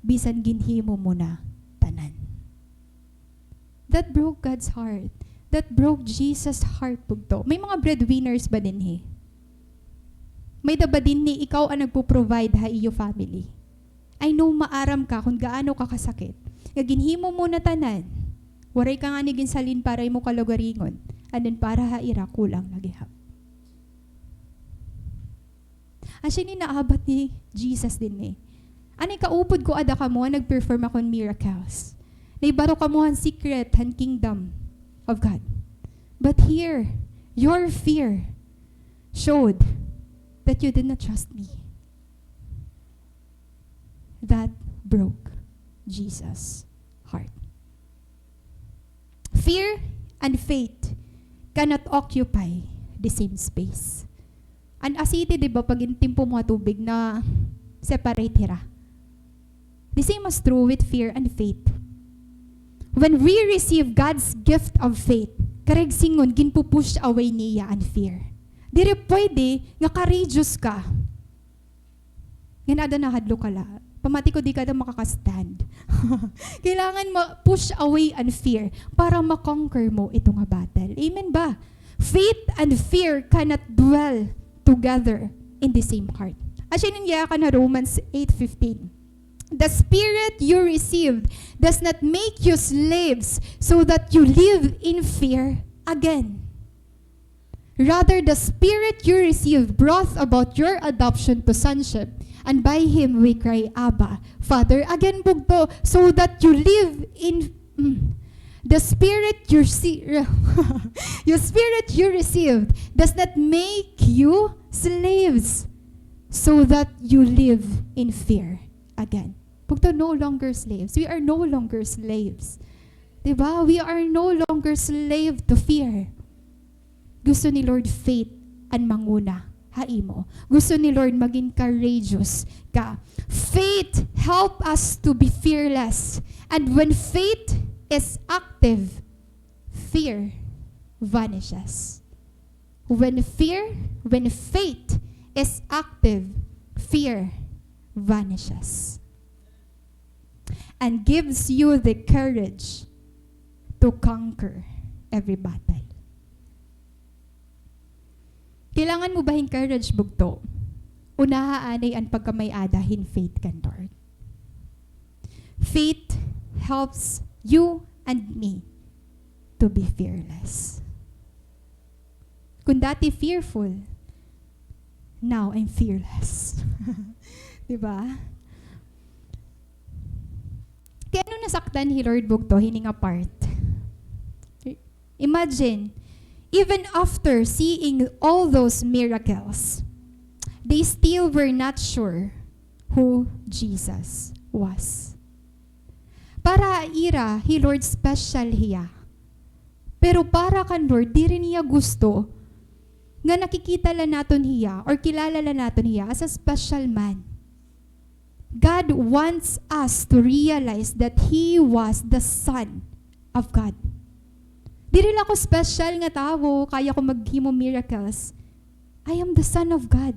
bisan ginhimo mo na tanan. That broke God's heart. That broke Jesus' heart bugto. May mga breadwinners ba dinhi? May-ada ba dinhi ikaw an nagpo-provide ha iyo family? I know maaram ka kon gaano ka kasakit. Nga ginhimo mo na tanan. Waray ka ngani ginsalin para imo kalugaringon. And then para ha ira kulang na gihap. Asya ini naabat ni Jesus dinhi. Anay kaupod ko ada kamo nga nag-perform ako hin miracles. Nahibaro kamo han secret han kingdom of God. But here, your fear showed that you did not trust me. That broke Jesus' heart. Fear and faith cannot occupy the same space. An aseite, di ba, pag in-, timpo mo ha tubig na-separate hira. The same is true with fear and faith. When we receive God's gift of faith, karuyag sidngon, ginpu-push away niya an fear. Diri pwede nga courageous ka ngan ada nahadlok ka la. Pamati ko, di ka ada makaka-stand. Kailangan ma-push away an fear para ma-conquer mo ito nga battle. Amen ba? Faith and fear cannot dwell together in the same heart. Asya ini an giyakan ha Romans eight fifteen. The Spirit you received does not make you slaves so that you live in fear again. Rather, the Spirit you received brought about your adoption to sonship, and by Him we cry, "Abba, Father." Again, bugto, so that you live in, mm. The Spirit you rece-, your Spirit you received does not make you slaves, so that you live in fear again. Bugto, no longer slaves. We are no longer slaves. Di ba? We are no longer slave to fear. Gusto ni Lord faith an manguna ha imo. Gusto ni Lord magin courageous ka. Faith help us to be fearless. And when faith is active, fear vanishes. When fear, when faith is active, fear vanishes and gives you the courage to conquer every battle. Kailangan mo ba hin courage, bugto? Unaha anay an pagkamay-ada hin faith kan Lord. Faith helps you and me to be fearless. Kung dati fearful, now I'm fearless. Di ba? Kay ano nasaktan hi Lord bugto hini nga part? Imagine, even after seeing all those miracles, they still were not sure who Jesus was. Para ha ira, hi Lord special hiya. Pero para kan Lord, diri niya gusto nga nakikita la naton hiya or kilala la naton hiya as a special man. God wants us to realize that He was the Son of God. Diri la ako special nga tawo, kaya ko maghimo miracles. I am the Son of God.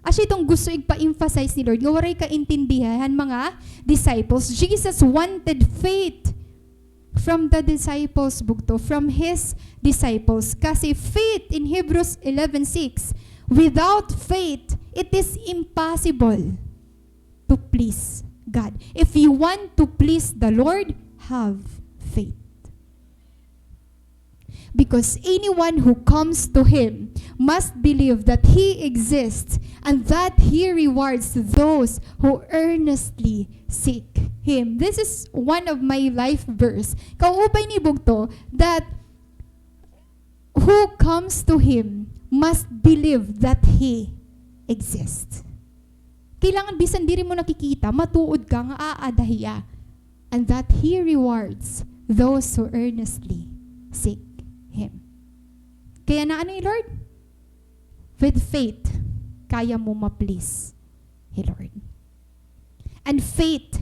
Asya iton gusto igpa-emphasize ni Lord, nga waray kaintindihan han mga disciples. Jesus wanted faith from the disciples, bugto, from His disciples. Kasi faith in Hebrews eleven six, without faith, it is impossible to please God. If you want to please the Lord, have faith. Because anyone who comes to Him must believe that He exists and that He rewards those who earnestly seek Him. This is one of my life verse. Kauupay ni bugto, that who comes to Him must believe that He exists. Kailangan bisan diri mo nakikita, matuod ka nga aada hiya, and that He rewards those who earnestly seek Him. Kay ano ni Lord? With faith, kaya mo ma-please hi Lord. And faith,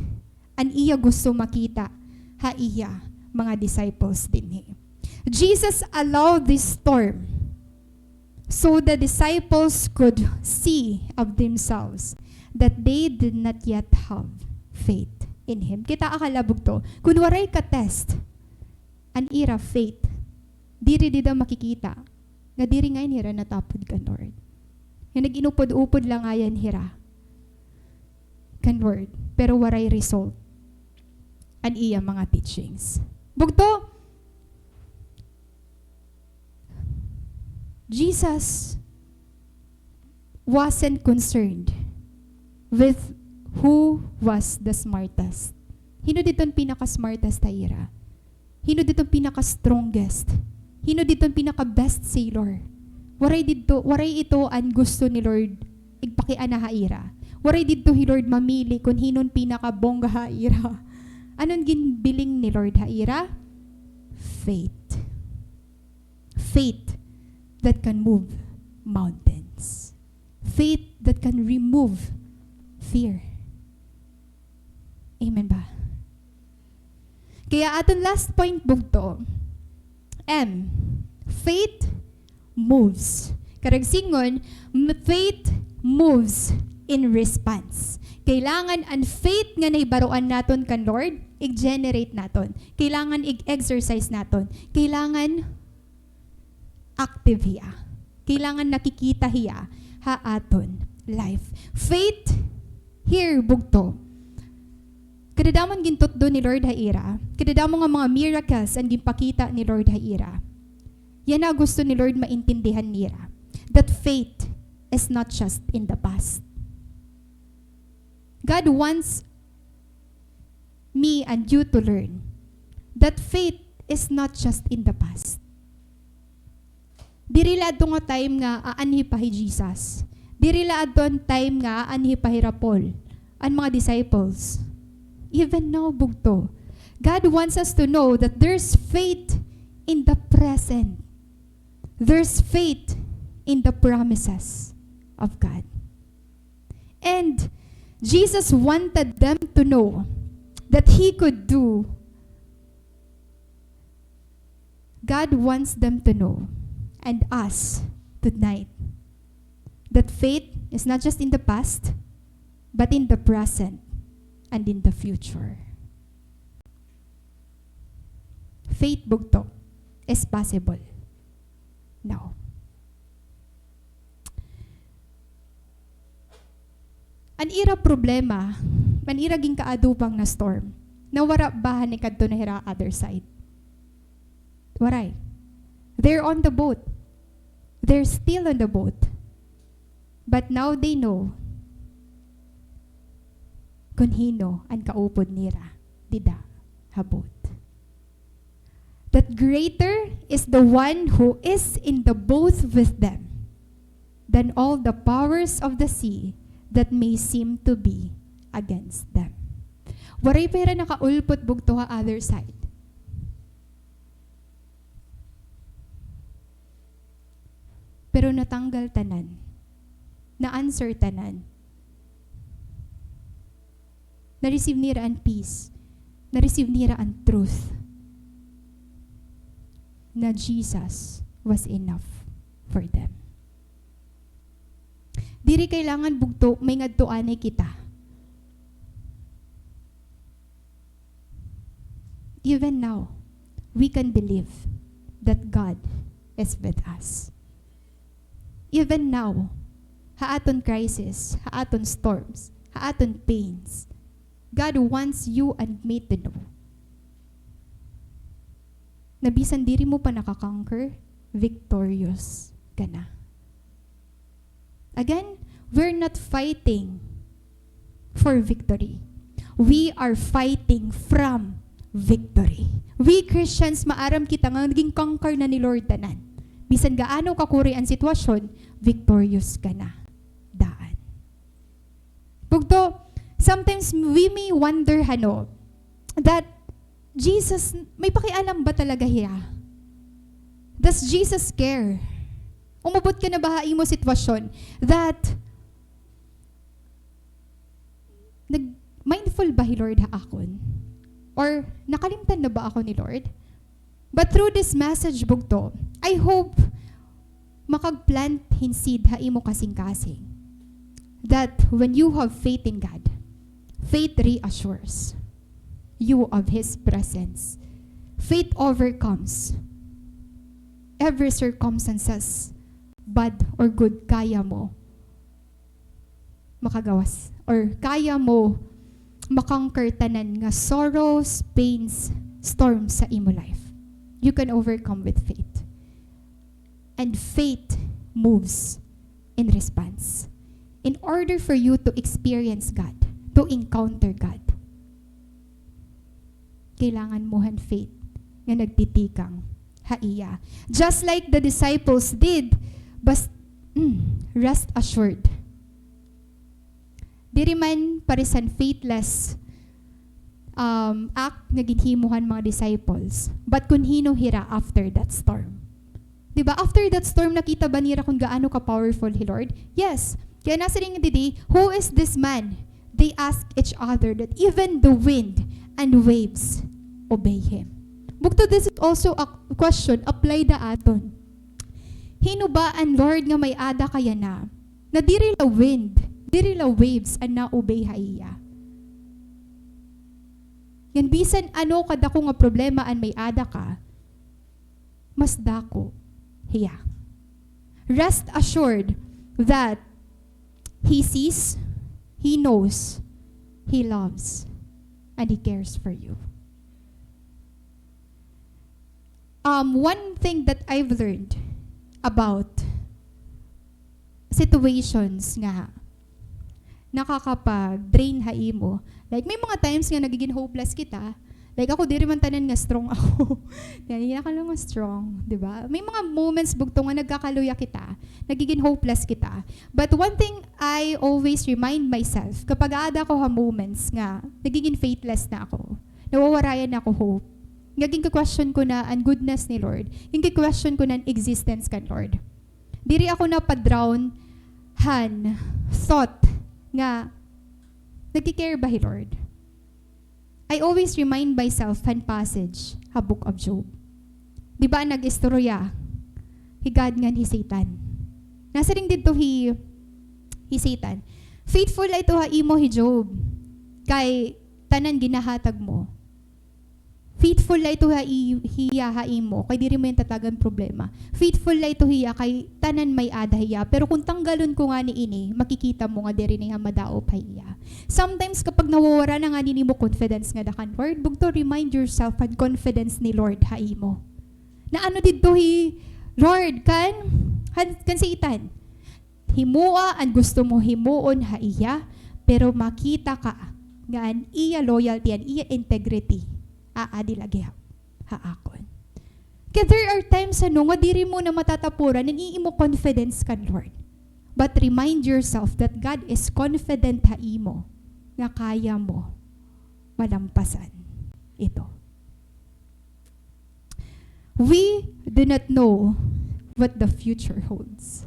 an iya gusto makita ha iya mga disciples dinhi. Jesus allowed this storm so the disciples could see of themselves that they did not yet have faith in Him. Kitaa ka la, bugto, kun waray ka-test an ira faith, diri dida makikita nga diri ngay-an hira natapod kan Lord. Nga nag-inupod-upod la ngay-an hira kan Lord, pero waray result an iya mga teachings. Bugto, Jesus wasn't concerned with who was the smartest. Hin-o didto an pinaka-smartest ha ira? Hin-o didto an pinaka-strongest? Hin-o didto an pinaka-best sailor? Waray didto, waray ito an gusto ni Lord igpakiana ha ira. Waray didto hi Lord mamili kun hin-o an pinaka-bongga ha ira. Ano an ginbiling ni Lord ha ira? Faith. Faith that can move mountains. Faith that can remove fear. Amen ba? Kaya aton last point, bugto. M, faith moves. Karuyag sidngon, m-, faith moves in response. Kailangan an faith nga nahibaroan naton kan Lord, i-generate naton. Kailangan i-exercise naton. Kailangan active hiya. Kailangan nakikita hiya ha aton life. Faith here, bugto. Kadadamo an gintutdo ni Lord ha ira. Kadadamo nga mga miracles an ginpakita ni Lord ha ira. Yana gusto ni Lord maintindihan nira. That faith is not just in the past. God wants me and you to learn that faith is not just in the past. Diri la adto nga time nga aanhi pa hi Jesus. Diri la adto an time nga aanhi pa hira Paul, an mga disciples. Even now, bugto. God wants us to know that there's faith in the present. There's faith in the promises of God. And Jesus wanted them to know that he could do, God wants them to know, and us tonight, that faith is not just in the past, but in the present and in the future. Faith, bugto, is possible now. An ira problema, an ira ginkaadobang na storm, nawara ba han ikadto na hira other side? Waray. They're on the boat. They're still on the boat. But now they know kon hin-o an kaupod nira dida ha boat. That greater is the one who is in the boat with them than all the powers of the sea that may seem to be against them. Waray pa hira nakaulpot bugto ha other side. Pero natanggal tanan. Na-answer tanan. Na-receive nira an peace. Na-receive nira an truth na Jesus was enough for them. Diri kailangan bugto, may ngadto anay kita. Even now, we can believe that God is with us. Even now, ha aton crisis, ha aton storms, ha aton pains, God wants you and me to know na bisan diri mo pa naka-conquer, victorious ka na. Again, we're not fighting for victory. We are fighting from victory. We Christians, maaram kita nga naging conquer na ni Lord tanan. Bisan gaano kakuri an sitwasyon, victorious ka na daan. Bugto, sometimes we may wonder, hano, that Jesus, may pakialam ba talaga hiya? Does Jesus care? Umabot ka na ba ha imo sitwasyon that nag-, mindful ba hi Lord ha akon? Or nakalimtan na ba ako ni Lord? But through this message, bugto, I hope makag-plant hin seed ha imo kasingkasing that when you have faith in God, faith reassures you of His presence. Faith overcomes every circumstances, bad or good, kaya mo makagawas, or kaya mo ma-conquer tanan nga sorrows, pains, storms sa imo life. You can overcome with faith. And faith moves in response. In order for you to experience God, to encounter God, kailangan mo han faith nga nagtitikang ha iya. Just like the disciples did, bas-, mm, rest assured. Diri man paresan faithless, um, act nga ginhimo han mga disciples. But kon hin-o hira after that storm. Di ba? After that storm, nakita ba nira kon gaano ka-powerful hi Lord? Yes. Kaya nasiring didi, "Who is this man?" They ask each other that even the wind and waves obey Him. Bugto, this is also a question applied ha aton. Hin-o ba an Lord nga may-ada ka yana, na diri la wind, diri la waves an na-obey ha iya? Ngan bisan ano kadako nga problema an may-ada ka, mas dako hiya. Rest assured that He sees, He knows, He loves, and He cares for you. Um, one thing that I've learned about situations nga nakakapag-drain ha imo. Like, may mga times nga nagigin hopeless kita. Like, ako, diri man tanan nga strong ako. Yan, hindi na ka lang strong, di ba? May mga moments bugto nga nagkakaluya kita, nagigin hopeless kita. But one thing I always remind myself, kapag aada ako ha moments nga nagigin faithless na ako, nawawarayan na ako hope. Nga ginka-question ko na an goodness ni Lord. Ginka-question ko na an existence kan Lord. Diri ako napa-drown han thought nga nagki-care ba hi Lord? I always remind myself han passage ha Book of Job. Di ba an nag-istorya hi God ngan hi Satan? Nasiring didto hi, hi Satan, "Faithful la ito ha imo hi Job, kay tanan ginahatag mo." Faithful la ito ha i-, hiya ha imo, kay diri mo iya tatagan problema. Faithful la ito hiya, kay tanan may-ada hiya. Pero kon tanggalon ko ngani ini, makikita mo nga diri na hiya madaop ha iya. Sometimes, kapag nawawara na ngani nimo confidence ngada kan Lord, bugto, remind yourself han confidence ni Lord ha imo. Na ano didto hi Lord kan, han, kan Satan? Himoa an gusto mo himuon ha iya, pero makita ka nga an iya loyalty, an iya integrity, aadi lagi ha, ha akon. Kaya there are times, ano, nga diri mo na matatapuran an imo confidence kan Lord. But remind yourself that God is confident ha imo nga kaya mo malampasan ito. We do not know what the future holds,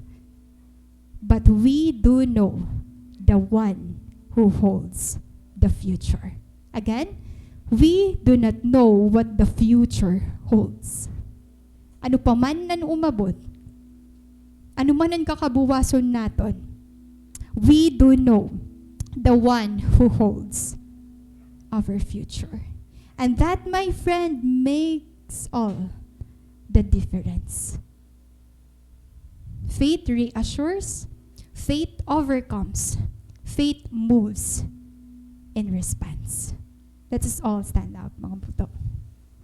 but we do know the one who holds the future. Again, we do not know what the future holds. Ano pa man an umabot, ano man an kakabuwason naton, we do know the one who holds our future. And that, my friend, makes all the difference. Faith reassures, faith overcomes, faith moves in response. Let us all stand up, mga bugto.